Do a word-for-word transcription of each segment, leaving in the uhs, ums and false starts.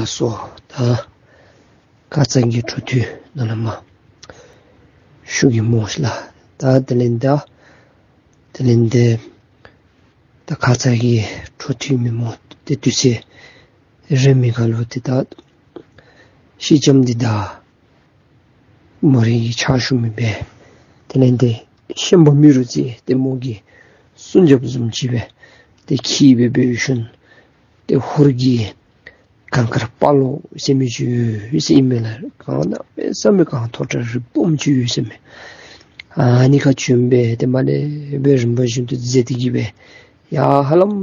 སོ། ད་ཁ་ཙ་གི་འཕྲོ་མཐུད་ནང་ལུ་མར་ཞུ་གེ་སྨོ་ཤིག་ལགས། ད་དེ་ལས་ད་དེ་ལས་ཏེ་ད་ཁ་ཙ་གི་འཕྲོ་མཐུད་མི་སྨོ། ཏེ་དུས་ཚོད་རན་མི་ཁར་ལུ་ཏེ་ད་ཤེལ་ལྕམ་འདི་དང་མོ་རའི་གི་ཕྱག་ཞུ་མི་སྦེ་དེ་ལས་ཏེ་ཤན་པ་རྨེ་རུ་རྩེ་ཏེ་མོ་གི་སྲུང་རྒྱབ་བཟུམ་ཅིག་སྦེ་ཏེ་འཁྱིད་སྦེ་འབད་ཞིནམ་ཏེ་ཧོར་གྱི་གངས་དཀར་དཔའ་ལོ་ཟེར་མི་ཅིག་ཡོད་ཟེར་ཨིན་མས་ལགས། གངས་གནམ་མེད་ས་མེད་གངས་མཐོ་དྲགས་རི་སྦོམ་ཅིག་ཡོད་ཟེར་མས། ཨ་ནི་ཁར་བྱོན་སྦེ་ཏེ་མར་ལས་སྦེ་རིམ་པ་བཞིན་དུ་འཛེགས་ཏེ་གི་སྦེ་ཡར་ཧ་ལམ་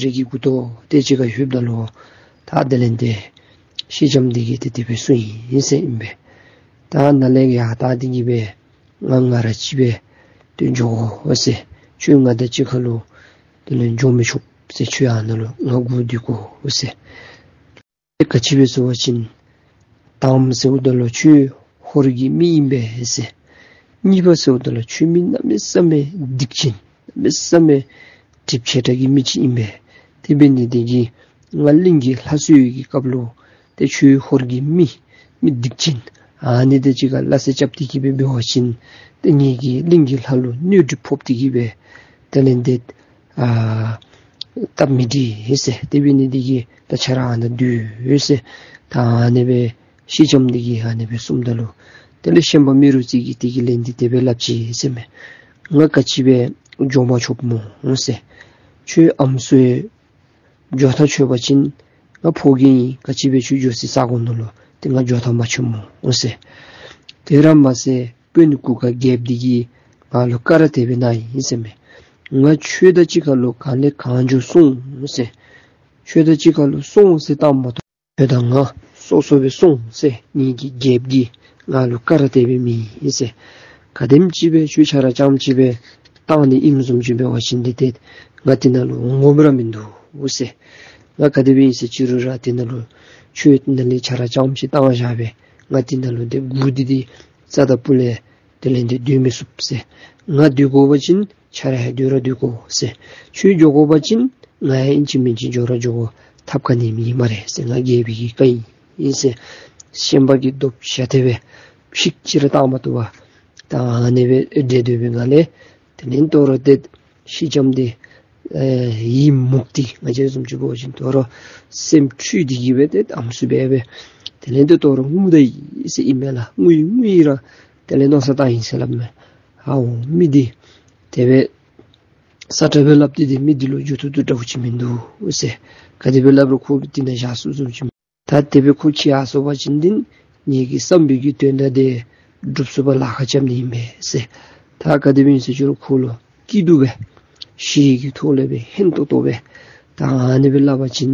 རི་གི་མགུ་ཏོ་དེ་ཅིག་ཁར་ལྷོདཔ་ད་ལུ་ད་དེ་ལས་ཏེ་ཤེལ་ལྕམ་འདི་གིས་ཏེ་དེ་སྦེ་གསུངས་ཡི་ཟེར་ཨིན་པས། ད་ནཱ་ལས་ཡར་བལྟ་སྟེ་གི་སྦེ་ང་ང་ར་གཅིག་སྦེ་ཏེ་འགྱོ་དགོ་ཟེར། ཁྱོད་ང་དང་གཅིག་ཁར་ལུ་དེ་ལས་འགྱོ་མི་ཆོག་ཟེར། ཁྱོད་ཨ་ནཱ་ལུ་ང་སྒུག་སྡོད་དགོ་ཟེར། ག་ཅི་སྦེ་ཟེར་བ་ཅིན་དང་པ་ཟེརཝ་ད་ལུ་ཁྱོད་ཧོར་གྱི་མི་ཨིན་པས་ཟེར། གཉིས་པ་ཟེརཝ་ད་ལུ་ཁྱོད་མི་གནམ་མེད་ས་མེད་སྡིག་ཅན་གནམ་མེད་ས་མེད་གྲིབ་ཆེ་དྲགས་ཀྱི་མི་ཅིག་ཨིན་པས། དེ་འབད་ནི་དེ་གིས་ང་གླིང་གི་ལྷ་གསོལ་བའི་གི་སྐབས་ལུ་ཏེ་ཁྱོད་ཧོར་གྱི་མི་མི་སྡིག་ཅན་ཨ་ནི་དང་གཅིག་ཁར་སླ་བསྲེ་རྐྱབ་སྟེ་གི་སྦེ་འབད་བ་ཅིན་ཏེ་ངེ་གི་གླིང་གི་ལྷ་ལུ་གནོད་འདྲིམ་ཕོག་སྟེ་གི་སྦེ་དེ་ལས་ཏེ་ཨ་སྟབས་མི་བདེ་ཟེར། དེ་འབད་ནི་དེ་གིས་ད་ཁྱོད་ར་ཨ་ནཱ་སྡོད་ཟེར། ད་ཨ་ནི་སྦེ་ཤེལ་ལྕམ་འདི་གིས་ཨ་ནི་སྦེ་གསུངམ་ད་ལུ་དེ་ལས་ཤན་པ་རྨེ་རུ་རྩེ་གིས་དེ་གི་ལན་འདི་དེ་སྦེ་སླབ་ཅི་ཟེར་མས། ང་ག་ཅི་སྦེ་འགྱོ་མ་ཆོགཔ་སྨོ་ཟེར། ཁྱོད་ཨམ་སྲུ་འགྱོ་ཐག་ཆོད་པ་ཅིན་ང་ཕོ་རྒྱས་ཨིན། ག་ཅི་སྦེ་ཁྱོད་འགྱོ་སའི་ས་གོ་ནང་ལུ་ཏེ་ང་འགྱོ་ཐག་མ་ཆོདཔ་སྨོ་ཟེར། དེ་ར་མ་ཚད་དཔོན་གུར་དཀར་རྒྱལཔོ་འདི་གིས་ང་ལུ་བཀའ་ར་དེ་སྦེ་གནང་ཡི་ཟེར་མས། ང་ཁྱོད་དང་གཅིག་ཁར་ལུ་ག་ལས་གང་འགྱོ་སོང་ཟེར། ཁྱོད་དང་གཅིག་ཁར་ལུ་སོང་ཟེར་བཏངམ་མ་གཏོགས་ཁྱོད་དང་ང་སོ་སོ་སྦེ་སོང་ཟེར་ངེ་གི་རྒྱལཔོ་གིས་ང་ལུ་བཀའ་ར་དེ་སྦེ་མེད་ཟེར། ག་དེམ་ཅིག་སྦེ་ཁྱོད་ཁྱོད་ར་རྐྱངམ་ཅིག་སྦེ་བཏང་ནི་ཨིནམ་བཟུམ་ཅིག་འབད་བ་ཅིན་འདི་ཏེ་ང་འདི་ནང་ལུ་འོང་དགོཔ་ར་མིན་འདུག་ཟེར། ང་ག་དེ་སྦེ་ཨིན་ཟེར་ཅི་རུང་ར་འདི་ནང་ལུ་ཁྱོད་ནཱ་ལས་ཁྱོད་ར་རྐྱངམ་ཅིག་བཏང་བཞག་སྦེ་ང་འདི་ནང་ལུ་ཏེ་སྒུག་སྟེ་ཏེ་རྩ་དང་སྤུ་ལས་དེ་ལས་ཏེ་སྡོད་མི་ཚུགས་ཟེར། ང་སྡོད་དགོ་པ་ཅིན་ཁྱོད་ར་ཡང་སྡོད་ར་སྡོད་དགོ་ཟེར། ཁྱོད་འགྱོ་དགོ་པ་ཅིན་ང་ཡང་ཨིན་ཅི་མིན་ཅི་འགྱོ་ར་འགྱོ་དགོ། ཐབས་ག་ནི་མེད་སྨ་རེ་ཟེར། ང་རྒྱལ་པོའི་གི་བཀའ་ཨིན་ཟེར། ཤན་པ་གིས་རྡོབ་བཞག་སྟེ་སྦེ་ཤིག་ཅིག་ར་བཏང་མ་བཏུབ་པར་ད་ཨ་ནི་སྦེ་བསྒྲལ་སྡོད་པའི་སྒང་ལས་དེ་ལས་དོ་རུང་ཏེ་ཤེལ་ལྕམ་འདི་ཨེ་ཡི་མུག་སྟེ་ང་བཅས་བཟུམ་ཅིག་འབད་བ་ཅིན་དོ་རུང་སེམས་འཁྲུལ་ཏེ་གི་སྦེ་ཏེ་ཨམ་སྲུ་སྦེ་སྦེ་དེ་ལས་ཏེ་དོ་རུང་ངུ་ད་ཡི་ཟེར་ཨིན་མས་ལགས། ངུ་ཡི་ངུ་ཡི་ར་དེ་ལས་མནོ་བསམ་བཏང་ཡི་ཟེར་སླབ་མས། ཨའོ་མི་འདི་དེ་སྦེ་ས་ཁྲ་སྦེ་སླབ་སྟེ་ཏེ་མི་འདི་ལུ་འགྱོ་བཏུབ་བཏུབ་འདྲཝ་ཅིག་མིན་འདུག་ཟེར། ག་དེ་སྦེ་སླབ་རུང་ཁོ་གིས་འདི་ནང་བཞག་ཚུགས་ཚུགསཔ་ཅིག་མེད། ད་དེ་སྦེ་ཁོ་འཁྱིད་ཡར་སོང་པ་ཅིན་འདི་ངེ་གི་བསམ་པའི་གི་དོན་དག་འདི་འགྲུབ་ཚུགས་པར་ལཱ་ཁག་རྐྱབ་ནི་ཨིན་པས་ཟེར། ད་ག་དེ་སྦེ་ཨིན་ཟེར་ཅི་རུང་ཁོ་ལུ་སྐྱིད་སྡུག་སྦེ་ཞི་བའི་གི་ཐོག་ལས་སྦེ་ཧན་ཏོང་ཏོ་སྦེ་ད་ཨ་ནི་སྦེ་སླབ་པ་ཅིན་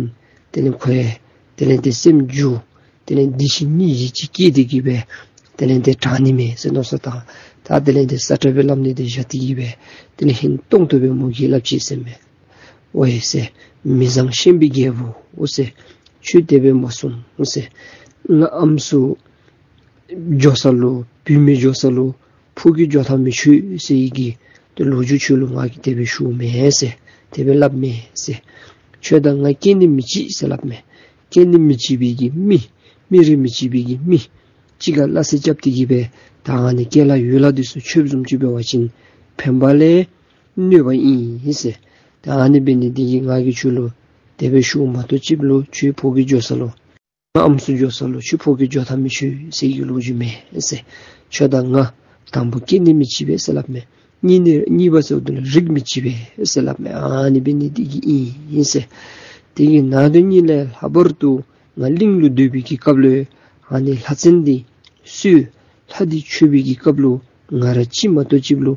དེ་ལས་ཁོ་ཡང་དེ་ལས་ཏེ་སེམས་འགྱུར། དེ་ལས་འདི་ཅིག་ནི་ཡིད་ཀྱི་སྐྱེས་ཏེ་གི་སྦེ་དེ་ལས་ཏེ་དྲག་ནི་མས་ཟེར་མནོ་བསམ་བཏང་། ད་དེ་ལས་ཏེ་ས་ཁྲ་སྦེ་སླབ་ནི་འདི་བཞག་སྟེ་གི་སྦེ་དེ་ལས་ཧན་ཏོང་ཏོ་སྦེ་མོ་གིས་སླབ་ཅི་ཟེར་མས། ཝའེ་ཟེར། མི་བཟང་ཤན་པའི་རྒྱལ་པོ་ཟེར། ཁྱོད་དེ་སྦེ་མ་གསུང་ཟེར། ང་ཨམ་སྲུ་འགྱོ་ས་ལུ་བུད་མེད་འགྱོ་ས་ལུ་ཕོ་རྒྱས་འགྱོ་ཐག་མི་ཆོད་ཟེར་བའི་གི་ཏེ་ལོ་རྒྱུས་ཁྱོད་ལུ་ང་གིས་དེ་སྦེ་ཞུཝ་མེན་ཟེར། དེ་སྦེ་སླབ་མེན་ཟེར། ཁྱོད་དང་ང་སྐྱེ་ནི་མི་གཅིག་ཟེར་སླབ་མས། སྐྱེ་ནི་མི་གཅིག་པའི་གི་མི་མི་རིགས་མི་གཅིག་པའི་གི་མི་གཅིག་ཁར་སླ་བསྲེ་རྐྱབ་སྟེ་གི་སྦེ་ད་ཨ་ནི་སྐྱེས་ལཱ་ཡོད་ལཱ་འདི་ཚུ་ཆོསཔ་བཟུམ་ཅིག་འབད་བ་ཅིན་ཕན་པ་ལས་གནོད་པ་ཨིན་ཟེར། ད་ཨ་ནི་འབད་ནི་འདི་གིས་ང་གིས་ཁྱོད་ལུ་དེ་སྦེ་ཞུཝ་མ་གཏོགས་ཅིག་ལུ་ཁྱོད་ཕོ་རྒྱས་འགྱོ་ས་ལུ་ང་ཨམ་སྲུ་འགྱོ་ས་ལུ་ཁྱོད་ཕོ་རྒྱས་འགྱོ་ཐག་མི་ཆོད་ཟེར་བའི་གི་ལོ་རྒྱུས་མེན་ཟེར། ཁྱོད་དང་ང་དང་པོ་སྐྱེ་ནི་མི་གཅིག་པས་ཟེར་སླབ་མས། གཉིས་ནི་གཉིས་པ་ཟེརཝ་ད་ལུ་རིགས་མི་གཅིག་པས་ཟེར་སླབ་མས། ཨ་ནི་འབད་ནི་འདི་གིས་ཨིན་ཟེར། དེ་གི་ནང་དོན་ཉིད་ལས་ལྷག་པར་དུ་ང་གླིང་ལུ་སྡོད་པའི་གི་སྐབས་ལུ་ཨ་ནི་ལྷ་བཙན་འདི་གསོལ་ལྷ་འདི་མཆོད་པའི་གི་སྐབས་ལུ་ང་ར་གཅིག་མ་གཏོགས་ཅིག་ལུ་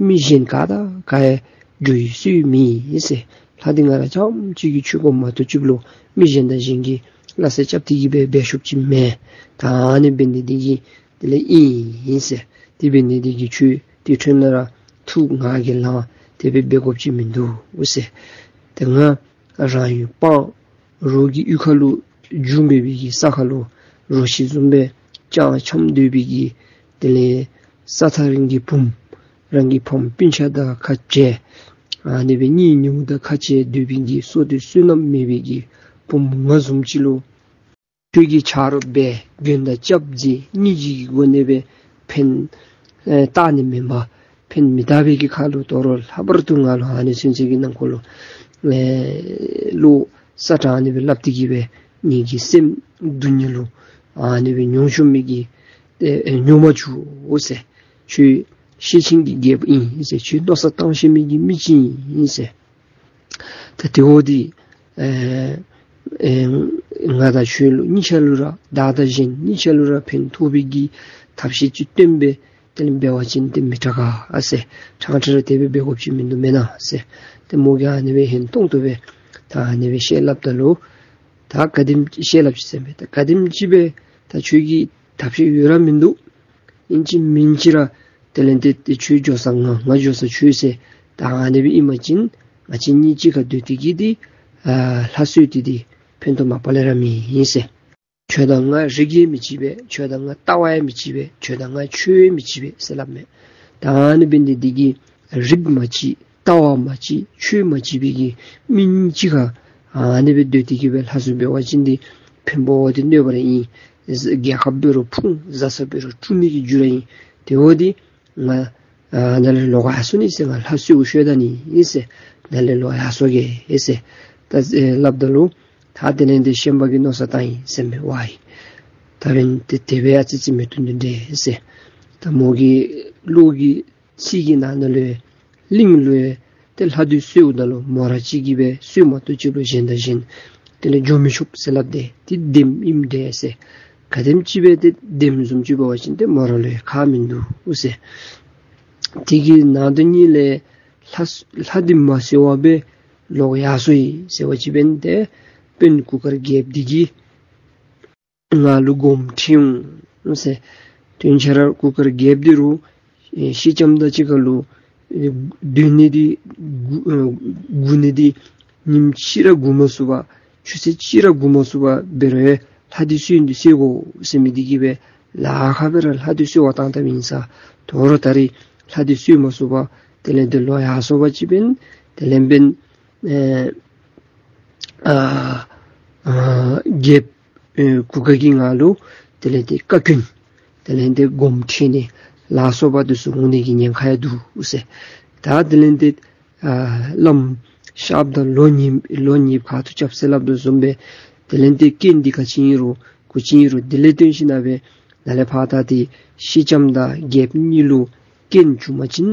མི་གཞན་ག་དང་ག་ཡང་འགྱོ་བའི་སྲོལ་མེད་ཟེར། ལྷ་འདི་ང་ར་རྐྱངམ་གཅིག་གིས་མཆོད་དགོཔ་མ་གཏོགས་ཅིག་ལུ་མི་གཞན་དང་གཞན་གྱིས་སླ་བསྲེ་རྐྱབ་སྟེ་གི་སྦེ་འབད་ཤོབ་ཅིག་མེད། ད་ཨ་ནི་འབད་ནི་འདི་གིས་དེ་ལས་ཨིན་ཟེར། དེ་འབད་ནི་འདི་གིས་ཁྱོད་དེ་འཕྲོ་ལས་ར་ཐུགས་ངར་གྱིས་ལངས། དེ་སྦེ་འབད་དགོཔ་ཅིག་མིན་འདུག་ཟེར། ཏེ་ང་རང་ཡུལ་སྤང་རོགས་ཀྱི་གཡུས་ཁ་ལུ་རྒྱུ་འབད་བའི་གི་ས་ཁར་ལུ་རོ་ཁྱི་བཟུམ་སྦེ་སྤྱང་འཁྱམས་སྡོད་པའི་གི་དེ་ལས་ས་ཐག་རིང་གི་བུམོ་རང་གི་ཕམ་སྤུན་ཆ་དང་ཁ་བྱལ་ཨ་ནི་སྦེ་གཉེན་ཉེཝ་དང་ཁ་བྱལ་སྡོད་པའི་གི་བསོད་བདེ་བསོད་ནམས་མེད་པའི་གི་བུམོ་ང་བཟུམ་ཅིག་ལུ་ ཁྱོད་ཀྱི་ཆ་རོགས་སྦེ་མགོན་དང་སྐྱབས་རྗེ་གཉིས་ཀྱི་སྒོ་ནས་སྦེ་ཕན་ཨེ་བཏགས་ནི་མེན་པར་ཕན་མི་བཏགས་པའི་གི་ཁར་ལུ་དོ་རུང་ལྷག་པར་དུ་ང་ལུ་ཨ་ནི་ཚུན་ཚོད་ཀྱི་ནང་འཁོད་ལུ་ཨེ་བློ་ས་དྲག་ནི་སྦེ་སླབ་སྟེ་གི་སྦེ་ངེ་གི་སེམས་སྡུག་བསྔལ་ལུ་ཨ་ནི་སྦེ་མྱོང་བཅུག་མི་གི་ཨེ་ཨེ་མྱོང་མ་བཅུག་ཟེར། ཁྱོད་ཤེད་ཆེན་གྱི་རྒྱལཔོ་ཨིན་ཟེར། ཁྱོད་མནོ་བསམ་བཏང་ཤེས་མི་གི་མི་ཅིག་ཨིན་ཟེར། ད་དེ་འོ་འདི་ཨེ་ཨེ་ང་དང་ཁྱོད་ལུ་གཉིས་ཆ་ལུ་ར་བདག་དང་གཞན་གཉིས་ཆ་ལུ་ར་ཕན་ཐོགས་པའི་གི་ཐབས་ཤེས་ཅིག་སྟོན་སྦེ་དེ་ལས་འབད་བ་ཅིན་དེ་མི་དྲག་ག་ཟེར། ཁྲང་ཁྲ་ར་དེ་སྦེ་འབད་དགོཔ་ཅིག་མིན་འདུག་མེན་ན་ཟེར། ཏེ་མོ་གིས་ཨ་ནི་སྦེ་ཧན་ཏོང་ཏོ་སྦེ་ད་ཨ་ནི་སྦེ་བཤད་སླབ་ད་ལུ་ད་ག་དེམ་བཤད་སླབ་ཅི་ཟེར་མས། ད་ག་དེམ་ཅིག་སྦེ་ད་ཁྱོད་ཀྱི་ཐབས་ཤེས་ཡོད་ར་མིན་འདུག། ཨིན་ཅི་མིན་ཅི་ར་དེ་ལས་ཏེ་ཏེ་ཁྱོད་འགྱོ་ས་ང་ང་འགྱོ་ས་ཁྱོད་ཟེར། ད་ཨ་ནི་སྦེ་ཨིན་པ་ཅིན་ང་བཅས་གཉིས་གཅིག་ཁར་སྡོད་དེ་གི་འདི་ཨ་ལྷ་གསོལ་ཏེ་འདི་ཕན་ཐོགས་མ་པ་ལས་ར་མེད་ཨིན་ཟེར། ཁྱོད་དང་ང་རིགས་ཡང་མི་གཅིག་པས། ཁྱོད་དང་ང་ལྟ་བ་ཡང་མི་གཅིག་པས། ཁྱོད་དང་ང་ཆོས་ཡང་མི་གཅིག་པས་ཟེར་སླབ་མས། ད་ཨ་ནི་འབད་ནི་འདི་གིས་རིགས་མ་གཅིག་ལྟ་བ་མ་གཅིག་ཆོས་མ་གཅིག་པའི་གི་མི་གཉིས་གཅིག་ཁར་ཨ་ནི་སྦེ་སྡོད་དེ་གི་སྦེ་ལྷ་གསོལ་འབད་བ་ཅིན་འདི་ཕན་པ་འདི་གནོད་པ་ར་ཨིན། རྒྱལ་ཁབ་འབད་རུང་ཕུང་བཟའ་ཚང་འབད་རུང་དཀྲུག་ནི་གི་རྒྱུ་ར་ཨིན། དེ་འོ་འདི་ང་ཨ་ནཱ་ལས་ལོག་ཡར་སོ་ནི་ཟེར། ང་ལྷ་གསོལཝ་ཤོར་ད་ནི་ཨིན་ཟེར། ནཱ་ལས་ལོག་ཡར་སོ་གེ་ཨིན་ཟེར། ད་ཨེ་སླབ་ད་ལུ་ད་དེ་ལས་འདི་ཤན་པ་གིས་མནོ་བསམ་བཏང་ཡི་ཟེར་མས་ཝའི། ད་འབདན་ཏེ་དེ་སྦེ་ཨ་ཙི་ཙི་མི་བཏུབ་ནི་འདྲས་ཟེར། ད་མོ་གི་བློ་གི་ཚིག་གི་ནང་ན་ལུ་གླིང་ལུ་ཏེ་ལྷ་འདུལ་གསོལཝ་ད་ལུ་མོ་ར་གཅིག་གིས་སྦེ་གསོལ་མ་གཏོགས་ཅིག་ལུ་གཞན་དང་གཞན་དེ་ལས་འགྱོ་མི་ཆོག་ཟེར་སླབ་སྟེ་ཏེ་བདེནམ་ཨིནམ་འདྲས་ཟེར། ག་དེམ་ཅིག་སྦེ་ཏེ་བདེནམ་བཟུམ་ཅིག་འབད་བ་ཅིན་ཏེ་མོ་ར་ལུ་ཁག་མིན་འདུག་ཟེར། དེ་གི་ནང་དོན་ཉིད་ལས་ལྷ་ལྷ་འདི་མ་གསོལ་བར་སྦེ་ལོག་ཡར་སོ་ཡི་ཟེར་བ་ཅིན་འབདན་ཏེ་དཔོན་གུར་དཀར་རྒྱལཔོ་འདི་གིས་ང་ལུ་དགོངསམ་ཁྲེལ་འོང་ཟེར། དོན་ཆ་ར་གུར་དཀར་རྒྱལཔོ་འདི་རུང་ཨེ་སེང་ལྕམ་དང་གཅིག་ཁར་ལུ་ཨེ་སྡོད་ནི་འདི་སྒུག་ཨེ་སྒུག་ནི་འདི་ཉིནམ་གཅིག་ར་སྒུག་མ་ཚུགས་པར་ཆུ་ཚོད་གཅིག་ར་སྒུག་མ་ཚུགས་པར་འབད་རུང་ལྷ་འདི་གསོལ་འདི་གསོལ་དགོ་ཟེར་མི་འདི་གིས་སྦེ་ལཱ་ཁག་སྦེ་ར་ལྷ་འདི་གསོལ་བ་བཏང་བཏངམ་ཨིན་ས། དོ་རུང་ད་རིས་ལྷ་འདི་གསོལ་མ་ཚུགས་པར་དེ་ལས་འདི་ལོག་ཡར་སོ་བ་ཅིན་འབདན་དེ་ལས་འབདན་ཨེ་ཨ་ཨ་རྒྱལཔོ་ཨེ་གུར་དཀར་གྱིས་ང་ལུ་དེ་ལས་ཏེ་བཀའ་བཀྱོན་དེ་ལས་ཏེ་དགོངསམ་ཁྲེལ་ནི་ལ་སོགས་པ་འདི་ཚུ་འོང་ནི་གི་ཉེན་ཁ་ཡང་འདུག་ཟེར། ད་དེ་ལས་ཏེ་ཨ་བླམ་ཤརཔ་དང་ལོ་གཉིས་ལོ་གཉིས་ཁ་ཐུག་རྐྱབ་ཟེར་སླབ་དོ་བཟུམ་སྦེ་དེ་ལས་ཏེ་རྐྱེན་འདི་ག་ཅི་ཨིན་རུང་གུ་ཅི་ཨིན་རུང་དེ་ལས་བརྟེན་ཞིན་ན་སྦེ་ནཱ་ལས་ཕར་ད་ཏེ་སེང་ལྕམ་དང་རྒྱལཔོ་གཉིས་ལུ་རྐྱེན་བྱུང་པ་ཅིན་